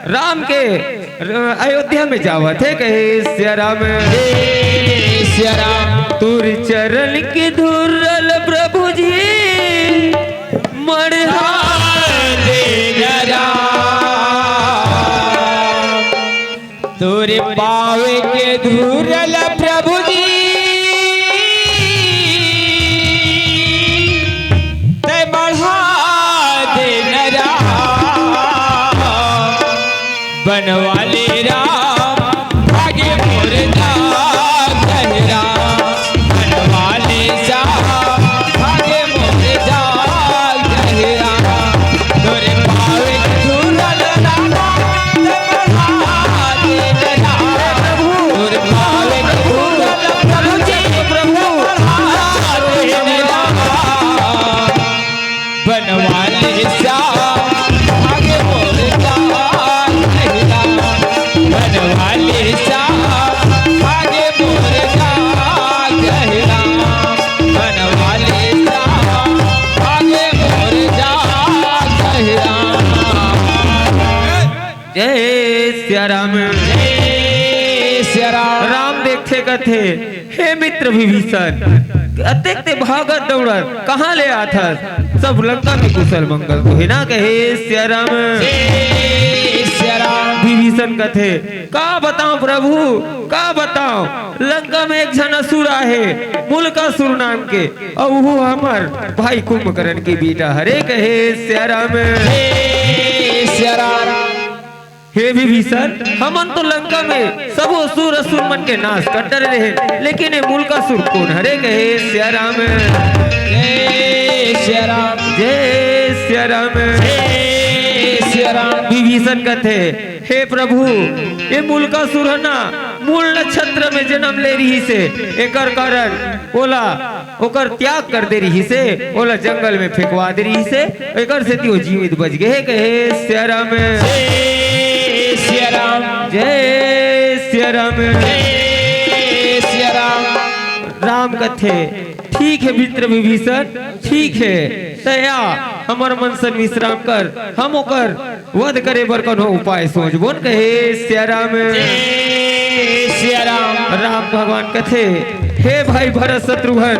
राम के र-, अयोध्या में जावत हे, कहे सिया राम। जय सिया राम। तोर चरण के धूल प्रभु जी मढ़ा दे राम। तोर पाँव के धूल प्रभु जी तैं मढ़ा दे राम। बनवाले राम, भागे मोर जाग रहे राम। बनवाले राम, भागे मोर जाग रहे राम। तोरे पावे के झूलल रामा, ते बढ़ा दे राम। तोरे पावे के झूलल प्रभु जी, प्रभु, बढ़ा दे राम। जय सिया राम। जय सिया राम। राम देखथे कथे, "हे मित्र विभीषण, अतेक ते भागत दौड़त कहाँ ले आथस? सब लंका में कुशल मंगल तो हे ना?" कहे, "सिया राम।" जय सिया राम। विभीषण कथे, "का बताओं प्रभु, का बताओं? लंका में एक झन असुर आहे, मुलकासुर नाम के, अउ वो हमर भाई कुंभकर्ण के बेटा हरे।" कहे, "सिया राम।" जय सिया राम। "हे विभीषण, हमन तो लंका में सबो सुर असुर मन के नाश कर डरे रहे, लेकिन ये मुलकासुर कोन हरे?" कहे, "सिया राम।" जय सिया राम। जय सिया राम। जय सिया राम। विभीषण कथे, "हे प्रभु, ये मुलकासुर ह ना मूल नक्षत्र में जन्म ले रहिसे, एकर कारण ओला ओकर त्याग कर दे रहिसे, ओला जंगल में फेंकवा दे रहिसे, एकर सेती वो जीवित बच गे हे।" कहे, "सिया राम।" जय सिया राम। जय सिया राम। जय सिया राम। राम कथे, "ठीक हे मित्र विभीषण, ठीक हे, तैं आ हमर मन सन विश्राम कर, हम ओकर वध करे बर कोनो उपाय सोचबोन।" कहे, "सिया राम।" जय सिया राम। राम भगवान कथे, "हे भाई भरत शत्रुघ्न,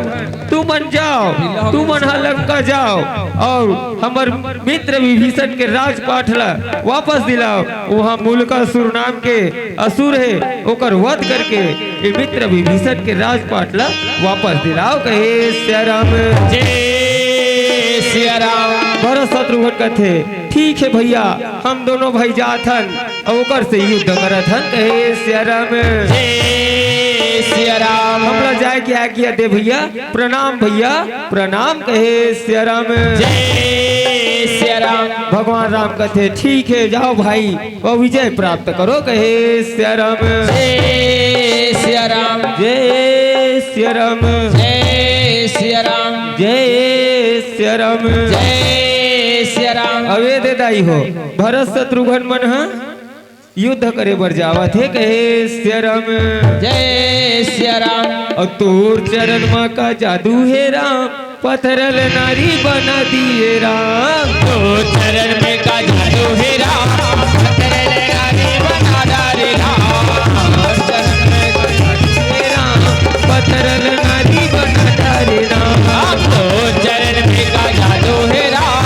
तुमन जाव, तुमन ह लंका जाव अउ हमर मित्र विभीषण के राजपाट ला वापस दिलाव। उहाँ मुलकासुर नाम के असुर हे, ओकर वध करके ये मित्र विभीषण के राजपाट ला वापस दिलाव।" कहे, "सिया राम।" जय सिया राम। भरत शत्रुघ्न कथे, "ठीक हे भैया, हम दोनों भाई जात हन अउ ओकर से युद्ध करत हन।" कहे, "सिया राम।" जय सिया राम। "हमला जाए के आज्ञा दे भैया, प्रणाम भैया, प्रणाम।" कहे, "सिया राम।" जय सिया राम। भगवान राम कथे, "ठीक हे, जाव भाई, अउ विजय प्राप्त करव।" कहे, "सिया राम।" जय सिया राम। जय सिया राम। जय सिया राम। जय सिया राम। जय सिया राम। अबे दे दाई हो, भरत शत्रुघ्न मन ह युद्ध करे बर जावत हे। कहे, "सिया राम।" जय सिया राम। "अउ तोर चरण मा का जादू हे राम, पथरा ल नारी बना दिए राम।" "तोर चरण में का जादू हे राम, पथरा ल नारी बना डारे राम।" "तोर चरण में का जादू हे राम, पथरा ल नारी बना डारे राम।" "तोर चरण में का जादू हे राम,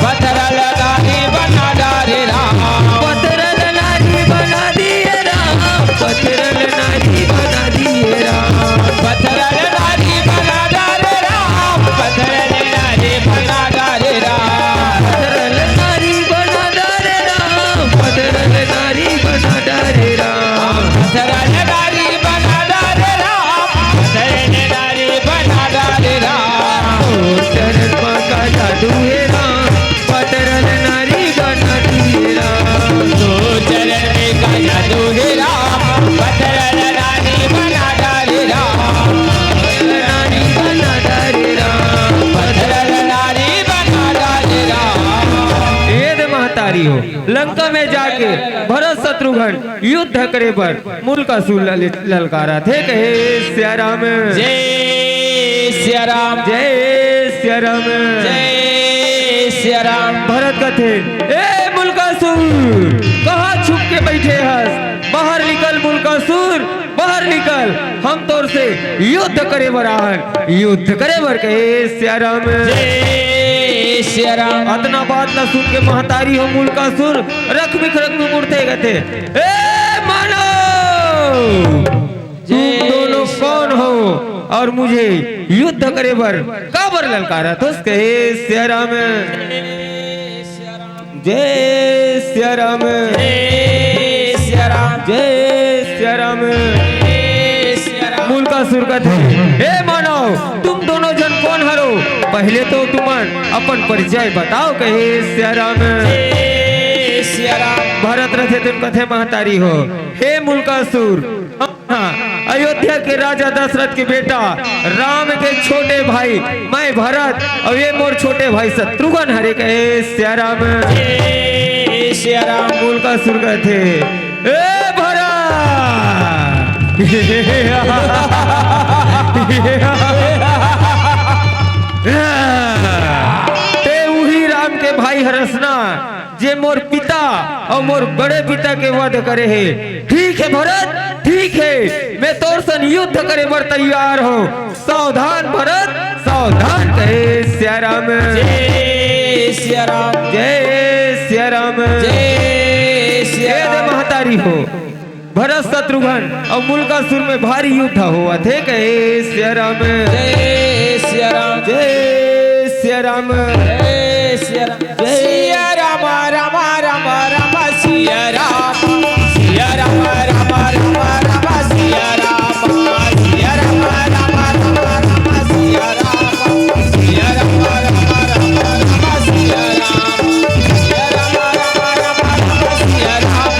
पथरा ल नारी बना डारे राम।" पथरा ल नारी बना दिए राम, पथरा ल नारी बना दिए राम। पथरा ल नारी बना डारे राम, पथरा ल नारी बना डारे राम। पथरा ल नारी बना डारे राम, पथरा ल नारी बना डारे राम। पथरा ल नारी बना डारे राम, पथरा ल नारी बना डारे राम। "तोर चरण मा का जादू हे राम, पथरा ल नारी बना दिए राम।" "तोर चरण में का जादू हे राम, पथरा ल नारी बना डारे राम।" नारी बना डारे राम। पथरा ल नारी बना डारे राम। ए दे महतारी हो, लंका में जाके भरत शत्रुघ्न युद्ध करे बर मुलकासुर ल-, ललकारत हे। कहे, "सिया राम।" जय सिया राम। जय सिया राम। जय सिया राम। भरत कथे, "ए मुलकासुर, कहाँ छुप के बइठे हस? बाहर निकल मुलकासुर, बाहर निकल, हम तोर से युद्ध करे बर आहन, युद्ध करे बर।" कहे, "सिया राम।" जय सिया राम। अतना बात ला सुन के महतारी हो मुलकासुर रख बिखरक में मुड़थे कथे, "ए मानव, तुम जय दोनों कौन हो और मुझे युद्ध करे बर काबर ललकारत होस?" कहे, "सिया राम।" जय सिया राम। जय सिया राम। जय सिया राम। जय सिया राम। मुलकासुर कथे, "हे मानव, तुम दोनों झन कोन हरो? पहले तो तुमन अपन परिचय बताव।" कहे, "सिया राम।" जय सिया राम। भरत रथे तेन कथे, "महतारी हो, हे मुलकासुर, हाँ, अयोध्या के राजा दशरथ के बेटा राम के छोटे भाई मैं भरत अउ ये मोर छोटे भाई शत्रुघ्न हरे।" कहे, "सिया राम।" जय सिया राम। मुलकासुर कथे, "ए भरत, ते उही राम के भाई हरस ना, जे मोर पिता अउ मोर बड़े पिता के वध करे हे। ठीक हे भरत, ठीक हे, मैं तोर सन युद्ध करे बर तैयार हूँ। सावधान भरत, सावधान, कहे सिया राम। जय सिया राम। जय सिया राम। जय सिया ए दे राम। महतारी हो, भरत शत्रुघ्न अउ मुलकासुर में भारी युद्ध होवत हे, कहे सिया राम। जय सिया राम। जय सिया राम। जय सिया राम। जय सिया राम, राम, राम, राम, सिया राम। सिया राम, राम, राम, राम, सिया राम। सिया राम, राम, राम, राम, राम, सिया राम। सिया राम, राम, राम, राम, राम, सिया राम। सिया राम, राम, राम, राम, राम, सिया राम।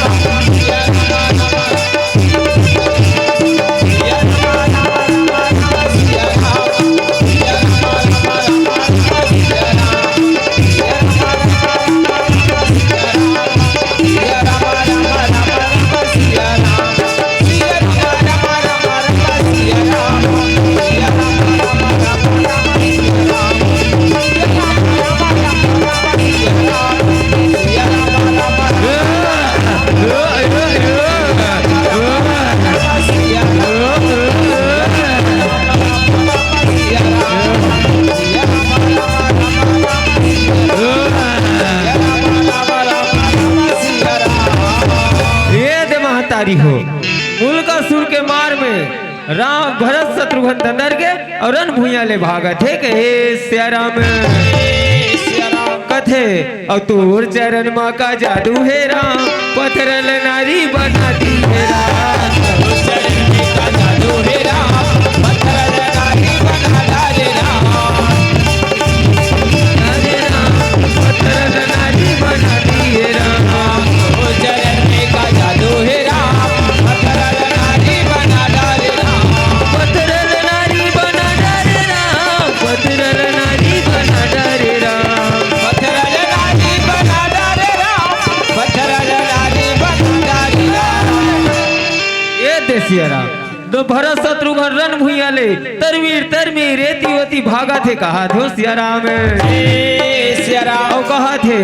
ए दे महतारी हो, मुलकासुर के मार में राम भरत शत्रुघ्न दंदर के अउ रन भुइयां ले भागत हे, कहे सिया राम। कथे, अउ तोर चरण मा का जादू हे राम, पथरल नारी बना दी हे राम। ए दे सिया राम, दो भरत शत्रुघ्न रन भुइयां ले तरवीर तरमी रेती वती भागत हे, कहाथे सिया राम। ए सिया राम। अउ कहाथे,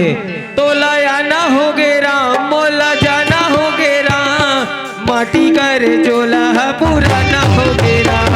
तोला आना होगे राम, मोला जाना होगे राम, माटी कर झोला ह पुराना होगे राम।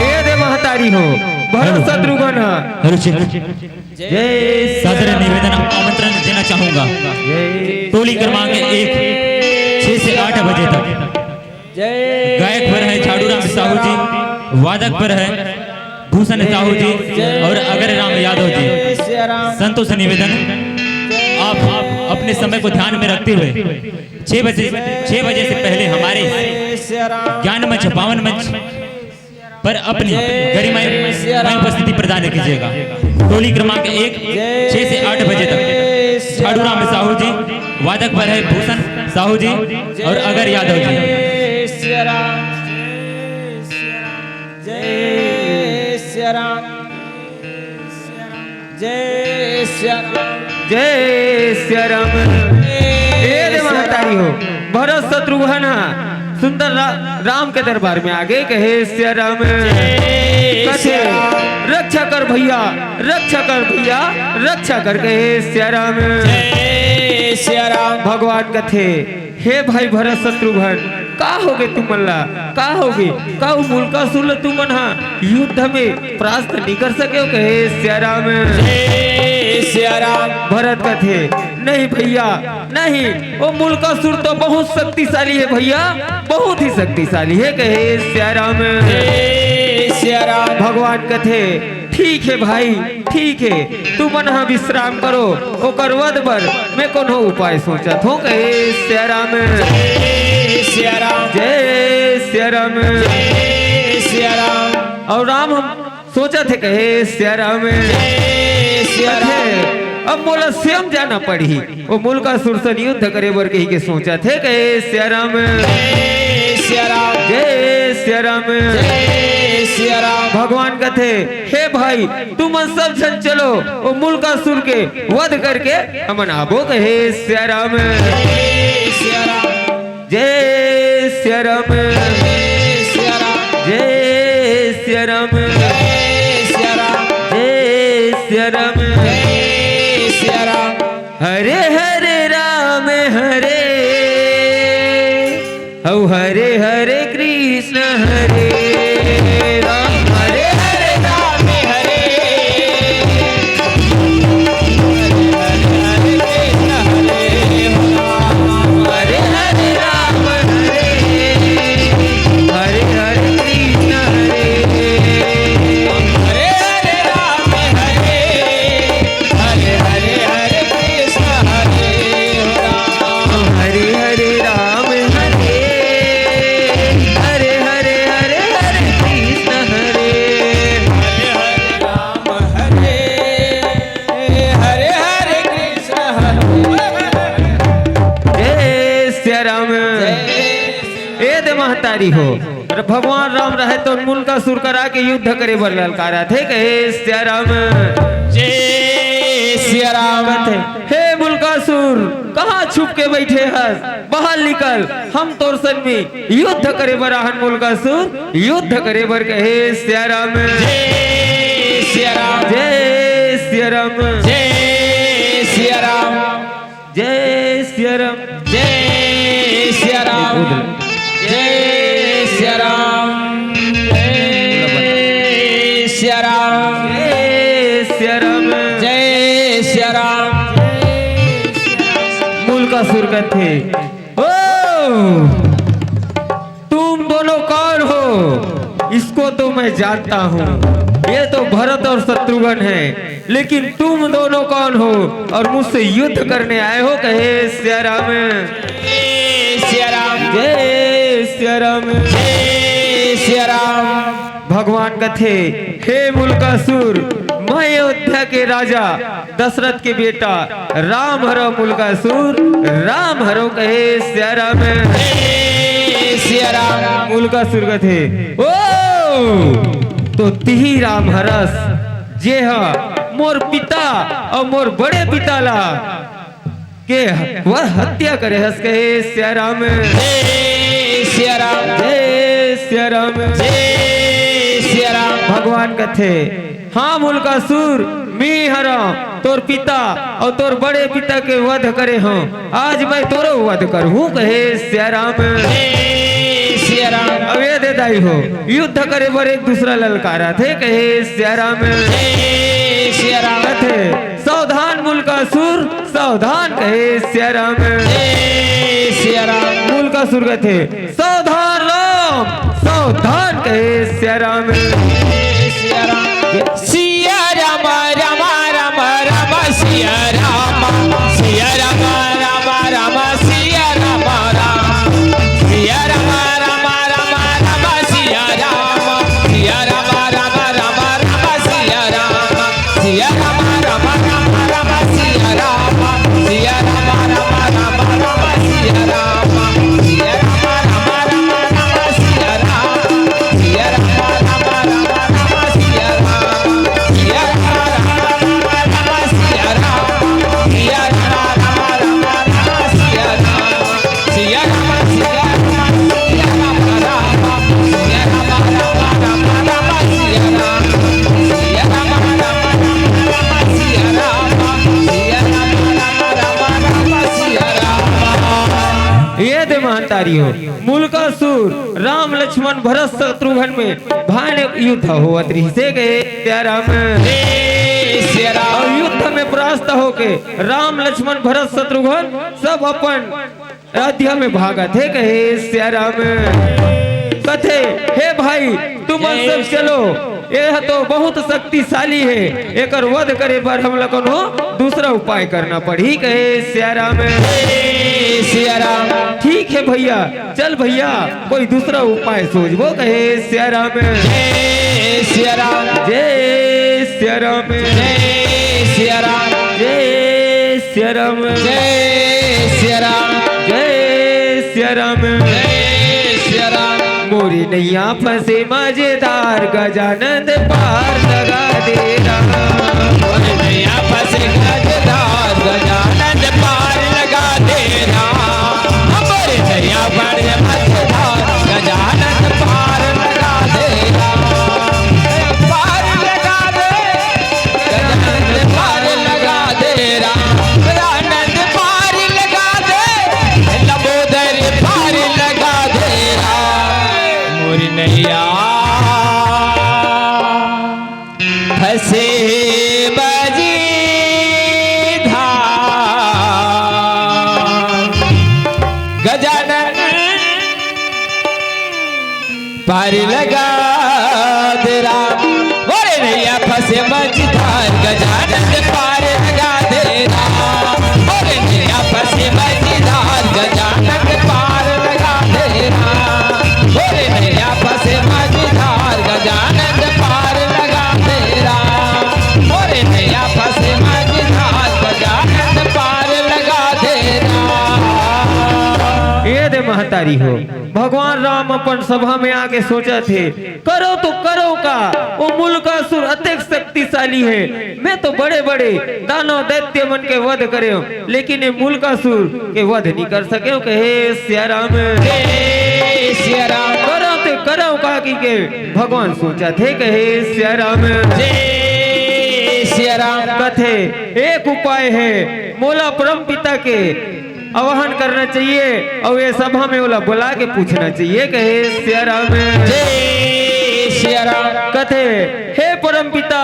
ए दे महतारी हो, भरत हेलो। शत्रुघ्न ह। Hello, check. जय सादर निवेदन, आमंत्रण देना चाहूंगा। जय टोली क्रमांक एक, छह से आठ बजे तक। जय गायक पर है झाड़ू राम साहू जी, वादक पर है भूषण साहू जी और अगर राम यादव जी। संतों से निवेदन, आप अपने समय को ध्यान में रखते हुए छह बजे, छह बजे से पहले हमारे ज्ञान मंच, पावन मंच पर अपनी गरिमामय उपस्थिति प्रदान कीजिएगा। टोली क्रमांक एक, छह से आठ बजे तक। झाड़ू राम साहू जी, वादक पर है भूषण साहू जी और अगर यादव जी। जय सिया राम। जय सिया राम। जय सिया राम। जय सिया राम। ए दे महतारी हो, भरत शत्रुघ्न ह सुंदर रा-, राम के दरबार में आगे, कहे सिया राम। जय कथे, सिया राम। रक्षा कर भैया, रक्षा कर भैया, रक्षा कर, कहे सिया राम। जय सिया राम। भगवान कथे, हे भाई भरत शत्रुघ्न, का होगे तुमन ला? का होगे? का ओ मुलकासुर ल तुमन हा युद्ध में परास्त नइ कर सकेव? कहे सिया राम। जय सिया राम। भरत कथे, नहीं भैया, नहीं, ओ मुलकासुर तो बहुत शक्तिशाली हे भैया, बहुत ही शक्तिशाली हे। कहे सिया राम। जय सिया राम। भगवान कथे, ठीक हे भाई, ठीक हे, तुमन हा विश्राम करो, ओकर वध बर मैं कोनो उपाय सोचत हों। कहे सिया राम। जय सिया राम। जय सिया राम। जय सिया राम। अउ राम ह सोचत हे, कहे सिया राम। जय सिया राम। कथे, अब मोला स्वयं जाना पड़ही। ओ मुलकासुर सन युद्ध करे बर कहिके सोचत हे, कहे सिया राम। जय सिया राम। जय सिया राम। जय सिया राम। भगवान कथे, हे भाई, तुमन सब झन चलो, ओ मुलकासुर के वध करके हमन आबो। कहे सिया राम। जय सिया राम। जय सिया राम। जय सिया राम। जय सिया राम। जय सिया राम। जय सिया राम। जय सिया राम। हरे हरे राम हरे, अउ हरे हरे कृष्ण हरे राम। हरे हरे राम हरे, हरे हरे कृष्ण हरे राम। हरे हरे राम हरे, हरे हरे कृष्ण हरे, हरे हरे राम हरे, हरे हरे हरे कृष्ण हरे राम। हरे हरे राम हरे, हरे हरे हरे हरे कृष्ण हरे। हरे हरे राम हरे, हरे हरे कृष्ण हरे। जय सिया राम। ए दे महतारी हो, अरे भगवान राम रहे तो मुलकासुर करा के युद्ध करे बर ललकारा थे। कहे सिया राम। जय सिया राम। कथे, हे मुलकासुर, कहाँ छुप के बैठे हस? बाहर निकल, हम तोर सन में युद्ध करे बर आहन मुलकासुर, युद्ध करे बर। कहे सिया राम। जय सिया राम। जय सिया राम। जय सिया राम। जय सिया राम। जय सिया राम। जय सिया राम। जय सिया राम। जय सिया राम। जय सिया राम। मुलकासुर कथे, ओ, तुम दोनों कौन हो? इसको तो मैं जानता हूँ, ये तो भरत और शत्रुघ्न है, लेकिन तुम दोनों कौन हो और मुझसे युद्ध करने आए हो? कहे सिया राम। जय सिया राम। जय सिया राम। जय सिया राम। भगवान कथे, हे मुलकासुर, मैं अयोध्या के राजा दशरथ के बेटा राम हरव मुलकासुर, राम हरव। कहे सिया राम। जय सिया राम। मुलकासुर कथे, ओ, तो तिही राम हरस, जे ह मोर पिता अउ मोर बड़े पिता ला के वर हत्या करे हस। कहे सिया राम। जय सिया राम। जय सिया राम। जय सिया राम। भगवान कथे, हाँ मुलकासुर, मी हरव तोर पिता अउ तोर बड़े पिता के वध करे हंव, आज मैं तोरो वध करहूँ। कहे सिया राम। जय सिया राम। अब ए दे दाई हो, युद्ध करे बर एक दूसरा ललकारा थे। कहे सिया राम। जय सिया राम। कथे, सावधान मुलकासुर, सावधान। कहे सिया राम। जय सिया राम। मुलकासुर कथे, सावधान राम, सावधान। कहे सिया राम। जय सिया राम। सिया राम, राम, राम, राम, सिया राम। सिया राम, राम, राम, सिया राम, राम। सिया राम, राम, राम, राम, सिया राम। सिया राम, राम, राम, राम, सिया राम। सिया राम, राम, राम, राम, सिया राम। सिया राम, राम, राम, राम, सिया राम। सिया राम, राम, राम, राम, सिया राम। सिया राम, राम, राम, राम, सिया राम। सिया राम, राम, राम, राम, सिया राम। महतारी हो। मुलकासुर राम लक्ष्मण भरत शत्रुघ्न में भारी युद्ध होवत रिहिसे कहे सिया राम। जय सिया राम। अउ युद्ध में परास्त होके राम लक्ष्मण भरत शत्रुघ्न सब अपन अयोध्या में भागत हे कहे सिया राम। कथे, हे भाई, तुमन सब चलो, यह तो बहुत शक्तिशाली हे, एकर वध करे बर हमला कोनो दूसरा उपाय करना पड़ही कहे सिया राम। जय सिया राम। ठीक हे भैया, चल भैया, कोई दूसरा उपाय सोचबो कहे सिया राम। जय सिया राम। जय सिया राम। जय सिया राम। जय सिया राम। जय सिया राम। जय सिया राम। जय सिया राम। मोरी नैया फंसे मजेदार गजानंद पार लगा दे राम। मोरी नैया फंसे मजेदार गजानंद पार लगा दे राम। मोरी नैया फंसे मजेदार गजानंद पार लगा दे राम। पार लगा दे, गजानंद पार लगा दे राम। गजानंद पार लगा दे, लंबोदर पार लगा दे राम। मोरी नैया फंसे मझी धार। गजानन पार लगा दे राम। मोरी नैया फंसे मझी धार, गजानन पार लगा दे राम। मोरी नैया फंसे मझी धार, गजानन पार लगा दे राम। मोरी नैया फंसे मझी धार, गजानन पार लगा दे राम। मोरी नैया फंसे मझी धार, गजानन पार लगा दे राम। ए दे महतारी हो, भगवान राम अपन सभा में आके सोचत हे, करो तो करो का, वो मुलकासुर अतेक शक्तिशाली हे। मैं तो बड़े-बड़े दानव दैत्य मन के वध करेंव, लेकिन ये मुलकासुर के वध नहीं कर सकेंव, कहे सिया राम। जय सिया राम। करो तो करो का कहिके भगवान सोचत हे, कहे सिया राम। जय सिया राम। कथे, एक उपाय हे, मोला परम पिता के आवाहन करना चाहिए अउ ये सभा में ओला बुला के पूछना चाहिए, कहे सिया राम। जय सिया राम। कथे, हे परम पिता,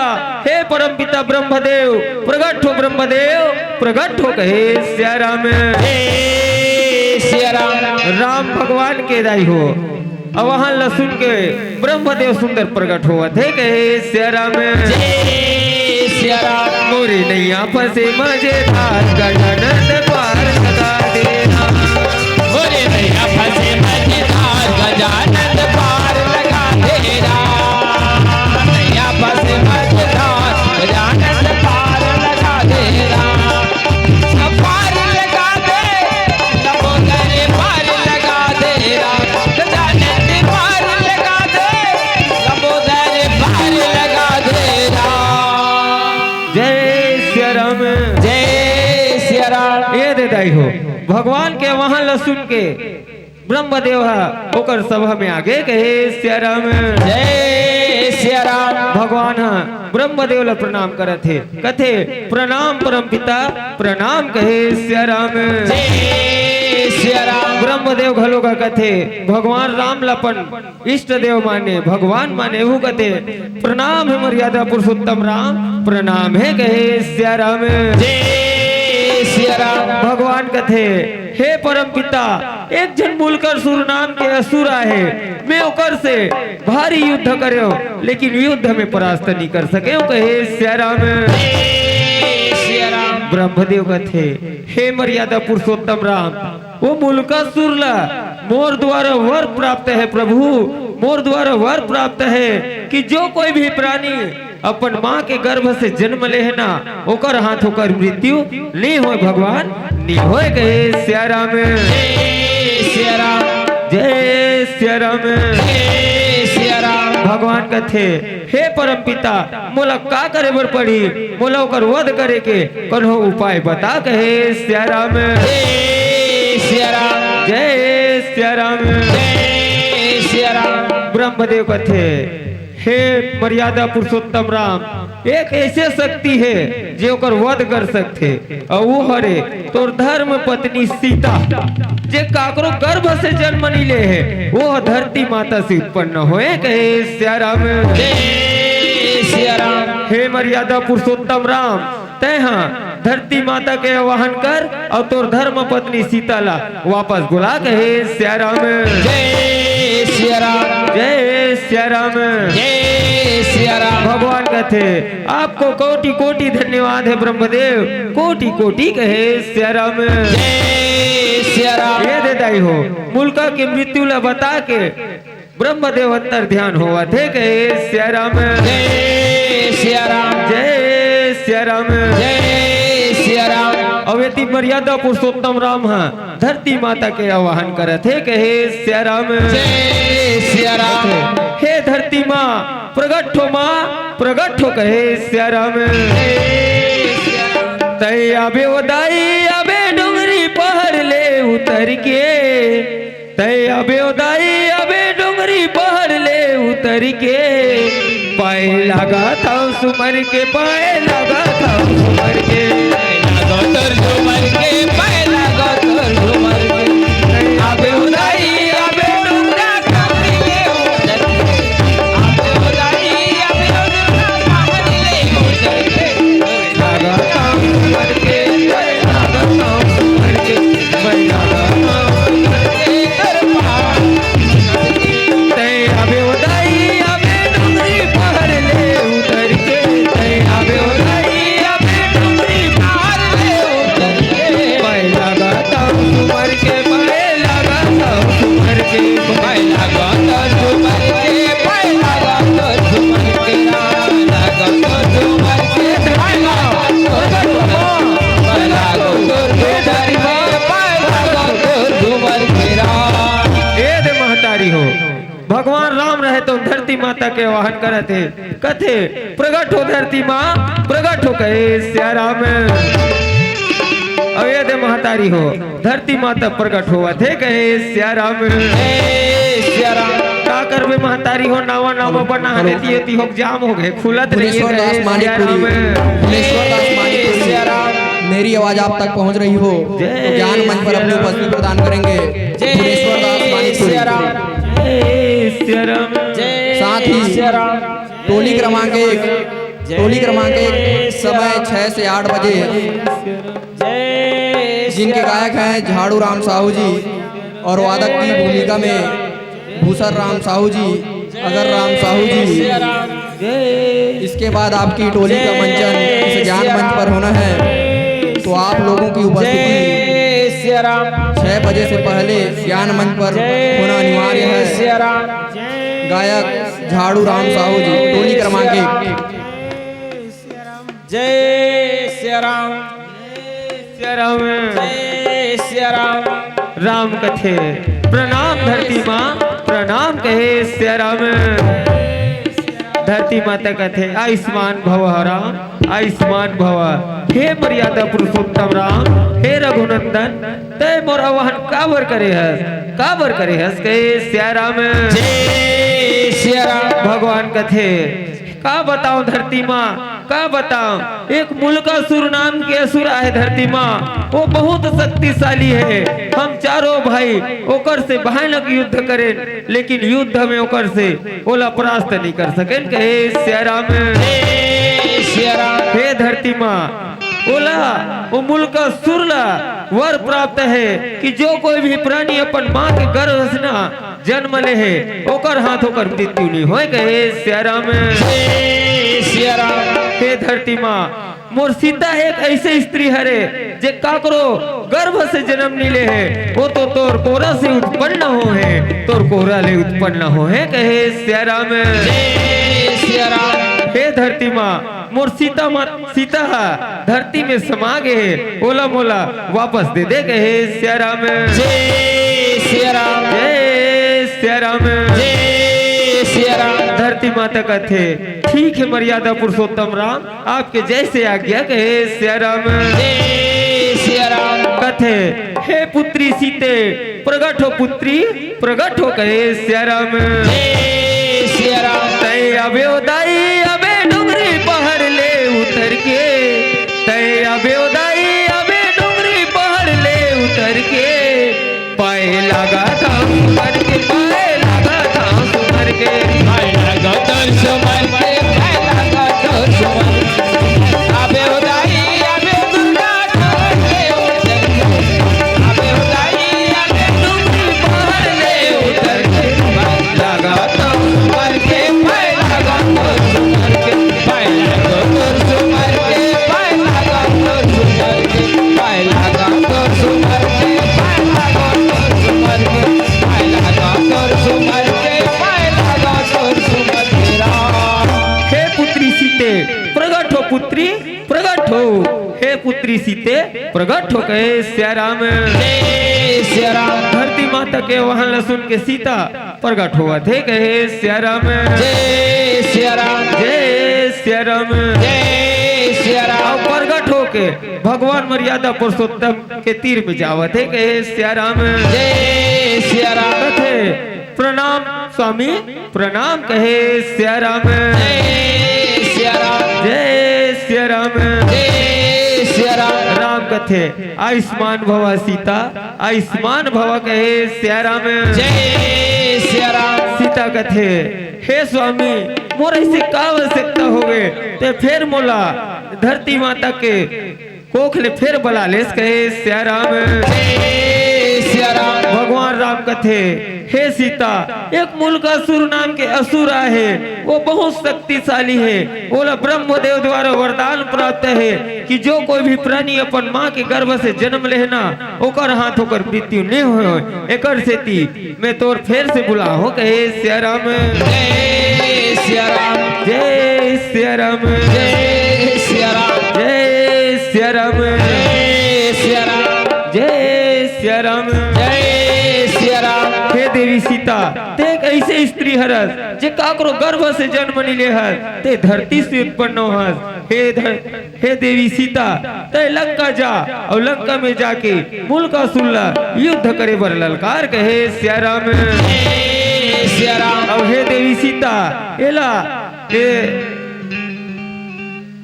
हे परम पिता ब्रह्मदेव, प्रगट हो ब्रह्मदेव, प्रगट हो, कहे सिया राम। जय सिया राम। राम भगवान के दाई हो। अब वहां लसुन के ब्रह्मदेव सुंदर प्रगट होवत हे, कहे सिया राम। जय सिया राम। मोरी नैया फंसे मझी धार, गजानंद पार लगा दे राम। मोरी नैया फंसे मझी धार, गजानंद पार लगा दे राम। नैया फंसे मझी धार, गजानंद पार लगा दे राम। पार लगा दे, लंबोदर पार लगा दे राम। गजानंद पार लगा दे, लंबोदर पार लगा दे राम। जय सिया राम। जय सिया राम। ए दे दाई हो, भगवान के आवाहन ल सुन के ब्रह्मदेव ह ओकर सभा में आगे, कहे सिया राम। जय सिया राम। भगवान ह ब्रह्मदेव ल प्रणाम करत हे, कथे, प्रणाम परम पिता, प्रणाम, कहे सिया राम। जय सिया राम। ब्रह्मदेव घलो का कथे, भगवान राम ल अपन इष्ट देव माने, भगवान माने, वो कथे, प्रणाम हे मर्यादा पुरुषोत्तम राम, प्रणाम हे, कहे सिया राम। जय सिया राम। भगवान कथे, हे परम पिता, एक झन मुलकासुर नाम के असुर आहे, मैं ओकर से भारी युद्ध करेंव, लेकिन युद्ध में परास्त नहीं कर सकेंव, कहे सिया राम। जय सिया राम। ब्रह्मदेव कथे, हे मर्यादा पुरुषोत्तम राम, वो मुलकासुर ला मोर द्वारा वर प्राप्त हे प्रभु, मोर द्वारा वर प्राप्त हे कि जो कोई भी प्राणी अपन माँ के गर्भ से जन्म ले हे ना, ओकर हाथ ओकर मृत्यु नहीं होय भगवान, नहीं होय, कहे सिया राम। जय सिया राम। जय सिया राम। जय सिया राम। भगवान कथे, हे परम पिता, मोला का करे बर पड़ही? मोला ओकर वध करे के कोनो उपाय बता, कहे सिया राम। जय सिया राम। जय सिया राम। जय सिया राम। ब्रह्मदेव कथे, हे मर्यादा पुरुषोत्तम राम, एक ऐसे शक्ति हे जे ओकर वध कर सकथे, अउ वो हरे तोर धर्म पत्नी सीता, जे काकरो गर्भ से जन्म नइ ले हे, वो ह धरती माता से उत्पन्न होए। कहे सिया राम। जय सिया राम। हे मर्यादा पुरुषोत्तम राम, तैं हा धरती माता के आवाहन कर अउ तोर धर्म पत्नी सीता ला वापस बुला। कहे सिया राम। जय सिया राम। जय सिया राम। जय सिया राम। भगवान कथे, आपको कोटि कोटि धन्यवाद हे ब्रह्मदेव, कोटि कोटि। कहे सिया राम। जय सिया राम। ये दे दाई हो, मुलका के मृत्यु ला बता के ब्रह्मदेव अंतर ध्यान होवत हे। कहे सिया राम। जय सिया राम। जय सिया राम। जय सिया राम। अउ एती मर्यादा पुरुषोत्तम राम हा धरती माता के आवाहन करत हे। कहे सिया राम। जय सिया राम। हे धरती माँ, प्रगट हो माँ, प्रगट हो। कहे सिया राम। जय सिया राम। तैं आबे ओ दाई, आबे डोंगरी पहाड़ ले उतर के, तैं आबे ओ दाई, आबे डोंगरी पहाड़ ले उतर के, पाए लागा था सुमर के, पाए लागा था सुमर के। पाए लागा था सुमर के, पाए लागा था सुमर के। तैं आबे ओ दाई, आबे डोंगरा पहाड़ ले उतर के, आबे ओ दाई, आबे डोंगरा पहाड़ ले उतर के। ए दे महतारी हो, भगवान राम रहे तो धरती माता के आवाहन करत हे, कथे, "प्रगट हो धरती माँ, प्रगट हो।" कहे सिया राम। अउ ए दे महतारी हो, धरती माता प्रगट होवत हे। कहे सिया राम। जय सिया राम। का करबे महतारी हो, नावा नावा बना हे, हेलो। तियो तिहोक जाम हो गए, खुलत नहीं। भुवनेश्वर दास मानिकपुरी। भुवनेश्वर दास मानिकपुरी। सिया राम। मेरी आवाज आप तक पहुंच रही हो तो ज्ञान मंच पर अपनी उपस्थिति प्रदान करेंगे। जय भुवनेश्वर दास मानिकपुरी। सिया राम। जय सिया राम। जय साथ ही सिया राम। टोली क्रमांक एक, टोली क्रमांक एक, समय छह से आठ बजे। जिनके गायक हैं झाड़ू राम साहू जी और वादक की भूमिका में भूसर राम साहू जी, अगर राम साहू जी। इसके बाद आपकी टोली का मंचन इस ज्ञान मंच पर होना है, तो आप लोगों की उपस्थिति छह बजे से पहले ज्ञान मंच पर होना अनिवार्य है। गायक झाड़ू राम साहू जी, टोली क्रमांक एक। जय सिया राम। सिया राम। जय सिया राम। राम कथे, "प्रणाम धरती माँ, प्रणाम।" कहे सिया राम। धरती माता कथे, "आयुष्मान भव राम, आयुष्मान भव।" हे मर्यादा पुरुषोत्तम राम, हे रघुनंदन, तैं मोर आवाहन काबर करे हस, काबर करे हस? कहे सिया राम। जय सिया राम। भगवान कथे, का बताओ धरती माँ, का बताओ, एक मुलकासुर नाम के असुर आहे धरती माँ, वो बहुत शक्तिशाली है। हम चारों भाई ओकर से भयानक युद्ध करेन, लेकिन युद्ध में ओकर से ओला परास्त नहीं कर सकेन। कहे सिया राम। जय सिया राम। हे धरती माँ, ओला, ओ मुलकासुर ला वर प्राप्त है कि जो कोई भी प्राणी अपन माँ के गर्भ से ना जन्म ले हे, ओकर हाथ ओकर मृत्यु नहीं होए। कहे सिया राम। जय सिया राम। हे धरती माँ, मोर सीता एक ऐसे स्त्री हरे जे काकरो गर्भ से जन्म नहीं ले हे, वो तो तोर कोरा से उत्पन्न हो हे, तोर कोरा ले उत्पन्न हो हे। कहे सिया राम। जय सिया राम। हे धरती माँ, मोर सीता माँ, सीता हा धरती में समा गे हे, ओला मोला वापस दे दे। कहे सिया राम। जय सिया राम। जय सिया राम। जय सिया राम। धरती माता कथे, "ठीक है मर्यादा पुरुषोत्तम राम, आपके जैसे आज्ञा।" कहे सिया राम। जय सिया राम। कथे, "हे पुत्री सीते, प्रगट हो पुत्री, प्रगट हो।" कहे सिया राम। जय सिया राम। तै अबे ओ दाई, अबे डोंगरी पहाड़ ले उतर के, तै अबे ओ दाई, अबे डोंगरी पहाड़ ले उतर के, पाए लागा था सुमर के, पाए लागा था सुमर के। पाए लागा था सुमर के, पाए लागा था सुमर के। अबे ओ दाई, अबे दुर्गा ठाकुर के उतर के। अबे ओ दाई, अबे डोंगरी पहाड़ ले उतर के। पाए लागा था सुमर के, पाए लागा था सुमर के। पाए लागा था सुमर के, पाए लागा था सुमर के। पाए लागा था सुमर के, पाए लागा था सुमर के। पाए लागा था सुमर के, पाए लागा था सुमर के राम। हे पुत्री सीते, प्रगट हो पुत्री, प्रगट हो। हे पुत्री सीते, प्रगट हो कहे सिया राम। जय सिया राम। धरती माता के वहन ल सुन के सीता प्रगट होवत हे कहे सिया राम। जय सिया राम। जय सिया राम। जय सिया राम। अउ प्रगट होके भगवान मर्यादा पुरुषोत्तम के तीर में जावत हे कहे सिया राम। जय सिया राम। कथे, प्रणाम स्वामी, प्रणाम कहे सिया राम। जय सिया राम। जय सिया राम। जय सिया राम। राम कथे, आयुष्मान भवा सीता, आयुष्मान भवा कहे सिया राम। जय सिया राम। सीता कथे, हे स्वामी, मोर ऐसे का आवश्यकता होगे, ते फेर मोला धरती माता के कोख ले फेर बला लेस कहे सिया राम। जय सिया राम। भगवान राम कथे, हे सीता, एक मुलकासुर नाम के असुर आहे, वो बहुत शक्तिशाली हे, ओला ब्रह्मदेव द्वारा वरदान प्राप्त हे कि जो कोई भी प्राणी अपन माँ के गर्भ से जन्म लेहे ना, ओकर हाथ ओकर मृत्यु नहीं होय। एकर सेती मैं तोर फेर से बुलाहूं कहे सिया राम। जय सिया राम। जय सिया राम। जय सिया राम। जय सिया राम। जय सिया राम। जय सिया राम। जय सिया राम। हे देवी सीता, ते एक ऐसे स्त्री हरस जे काकरो गर्भ से जन्म नइ लेहस, ते धरती से उत्पन्न होहस। हे धर हे देवी सीता, तै लंका जा अउ लंका में जाके मुलकासुर ला युद्ध करे बर ललकार कहे सिया राम। जय सिया राम। अउ हे देवी सीता, एला, ए,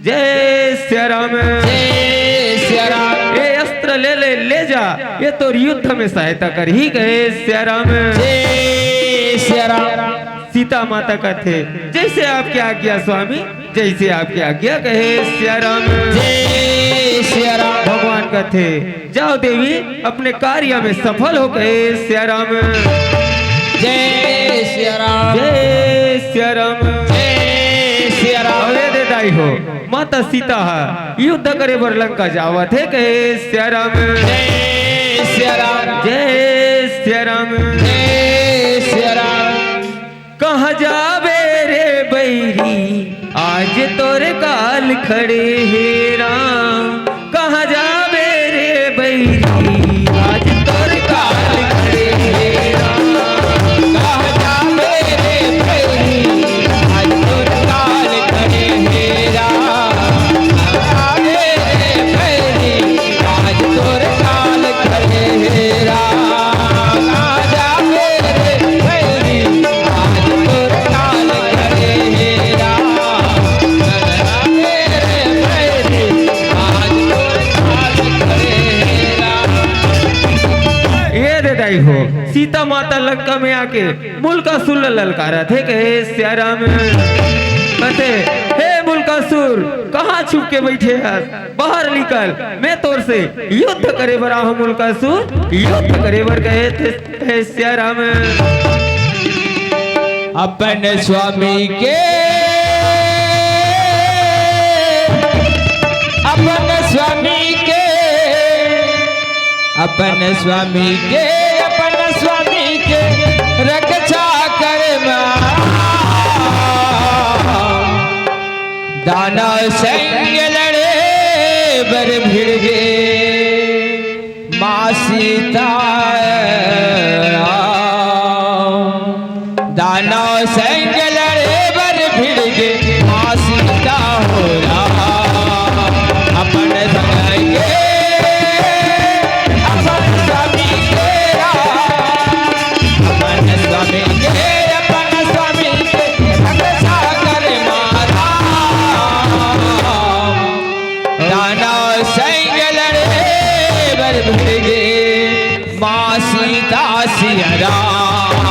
जय सिया राम। जय सिया राम। ए अस्त्र ले ले, ले जा, ये तोर युद्ध में सहायता करही कहे सिया राम। जय सिया राम। सीता माता कथे, जैसे आपकी आज्ञा स्वामी, जैसे आपकी आज्ञा कहे सिया राम। जय सिया राम। भगवान कथे, जाओ देवी, अपने कार्य में सफल हो कहे सिया राम। जय सिया राम। जय सिया राम। जय सिया राम। अरे दे दाई हो, माता सीता हा युद्ध करे बर लंका जावत हे कहे सिया राम। जय सिया राम। जय सिया राम। जय सिया राम। कहाँ जाबे रे बैरी, आज तोर काल खड़े हे राम। कहाँ जाबे रे बैरी, आज तोर काल खड़े हे राम। कहाँ जाबे रे बैरी, आज तोर काल खड़े हे राम। कहाँ जाबे रे बैरी, आज तोर काल खड़े हे राम। कहाँ जाबे रे बैरी, आज तोर काल खड़े हे राम। कहाँ जाबे रे बैरी, आज तोर काल खड़े हे राम। ये दे दाई हो, सीता माता लंका में आके मुलकासुर ल ललकारत हे कहे सिया राम। कथे, हे मुलकासुर, कहाँ छुप के बैठे हस? बाहर निकल, मैं तोर से युद्ध करे बर आहूं मुलकासुर, युद्ध करे बर कहे थे, हे सिया राम। अपन स्वामी के, अपन स्वामी के, अपन स्वामी के, अपन स्वामी के रक्षा करे मा। दानव संग लड़े बर भिड़ गे माँ सीता। दानव संग लड़े बर भिड़ गे माँ सीता हो राम। अपन संग के, अपन स्वामी के राम, अपन स्वामी के, अपन स्वामी के भिड़ गे, माँ सीता सिया राम।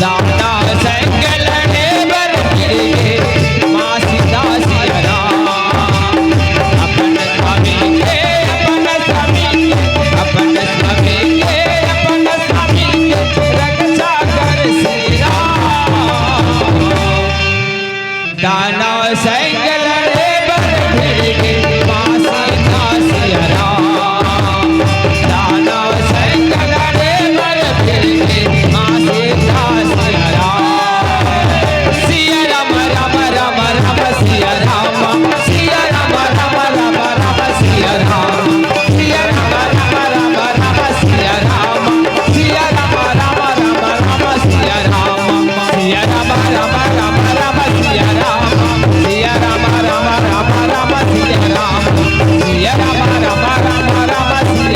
दानव संग लड़े बर भिड़ गे, माँ सीता सिया राम। अपन स्वामी के, अपन स्वामी के, अपन स्वामी के, अपन स्वामी के रक्षा कर सिया राम। दानव संग लड़े बर भिड़ गे, माँ सीता सिया राम। दानव संग लड़े बर भिड़ गे, माँ सीता सिया राम। सिया राम, राम, राम, राम, सिया राम। सिया राम, राम, राम, राम, सिया राम। सिया राम, राम, राम, राम, सिया राम। सिया राम, राम, राम, राम, सिया राम। सिया राम, राम, राम, राम, सिया राम। सिया राम, राम, राम, राम, सिया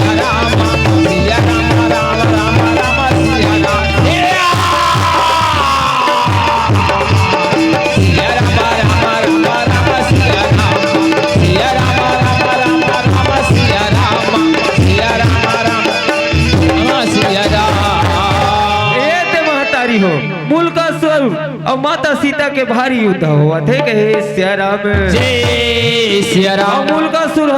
राम। सिया राम, राम, राम, राम, सिया राम। सिया राम, राम, राम, राम, सिया राम। सिया राम, राम, राम, राम, सिया राम। सिया राम, राम, राम, राम, सिया राम। सिया राम, राम, राम, सिया राम। ए ते महतारी हो, मुलकासुर अउ माता सीता के भारी युद्ध होवत हे, कहे सिया राम। जय सिया राम। अउ मुलकासुर ह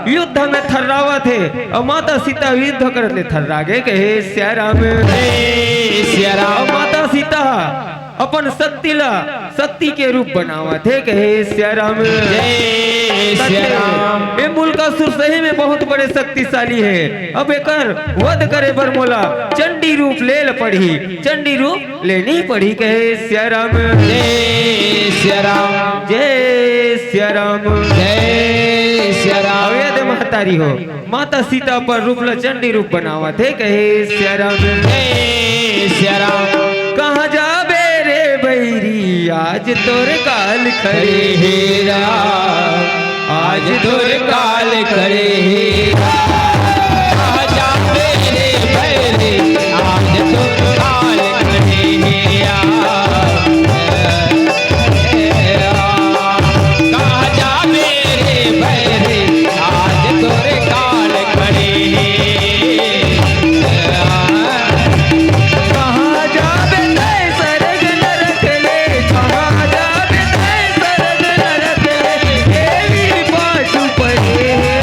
युद्ध में थर्रावत हे अउ माता सीता युद्ध करत ले थर्रा गे, कहे सिया राम। जय सिया राम। अउ माता सीता ह अपन शक्ति ला शक्ति के रूप बनावत हे, कहे सिया राम। जय सिया राम। ए मुलकासुर सही में बहुत बड़े शक्तिशाली हे। अब एकर वध करे बर मोला चंडी रूप ले ल पड़ही। चंडी रूप लेनी पड़ही, कहे सिया राम। जय सिया राम। जय सिया राम। जय सिया राम। अउ ए दे महतारी हो, माता सीता अपन रूप ल चंडी रूप बनावत हे, कहे सिया राम। जय सिया राम। कहाँ जाबे रे बैरी, आज तोर काल खड़े हे राम। आज तोर काल खड़े हे राम। कहाँ जाबे रे बैरी, आज तोर काल खड़े हे राम। कहाँ जाबे रे बैरी, आज तोर काल खड़े हे। कहाँ जाबे तैं सरग नरक ले, कहाँ जाबे तैं सरग नरक ले, देवी पाछू पड़े हे।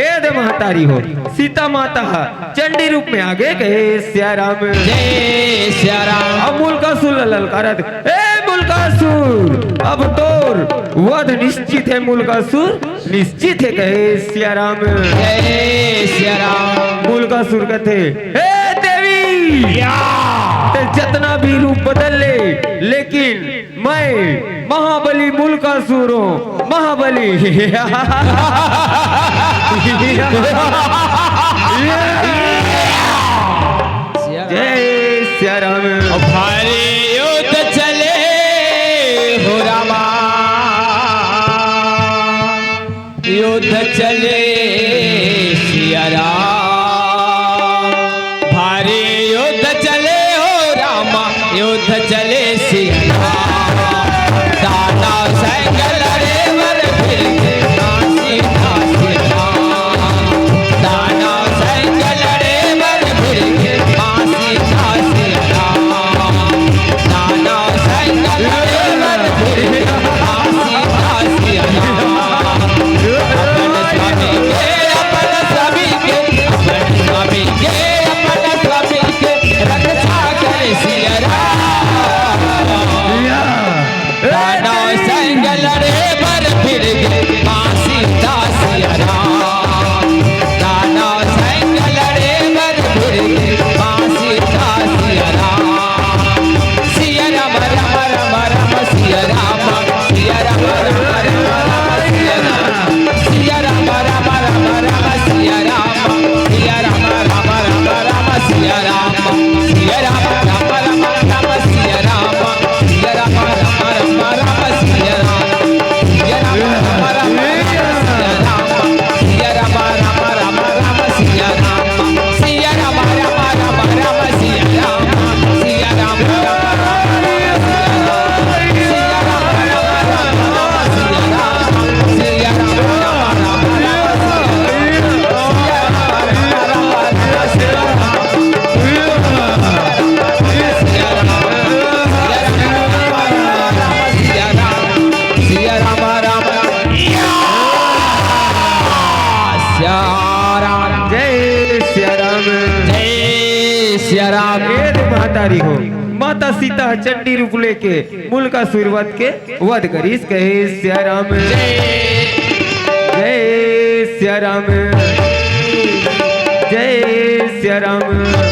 ए दे महतारी हो, सीता माता ह चंडी रूप में आगे, कहे सिया राम। जय सिया राम। अब मुलकासुर ल ललकारत, ए मुलकासुर, अब तोर वध निश्चित हे मुलकासुर, निश्चित हे, कहे सिया राम। जय सिया राम। मुलकासुर कथे, हे देवी, या। ते जतना भी रूप बदल ले, लेकिन मैं महाबली मुलकासुर हूँ, महाबली। जय सिया राम। भारी युद्ध चले हो रामा, युद्ध चले सिया राम। भारी युद्ध चले हो रामा, युद्ध चले सिया राम। दानव संग लड़े बर भिड़ गे, माँ सीता सिया राम। दानव संग लड़े बर भिड़ गे, माँ सीता सिया राम। दानव संग लड़े बर भिड़ गे, माँ सीता सिया राम। अपन स्वामी के, अपन स्वामी के, अपन स्वामी के, अपन स्वामी के रक्षा करे सिया राम। राम। जय सिया राम। जय सिया राम। ए दे महतारी हो, माता सीता ह चंडी रूप लेके मुलकासुर वध के वध करिस, कहे सिया राम। जय सिया राम। जय सिया राम।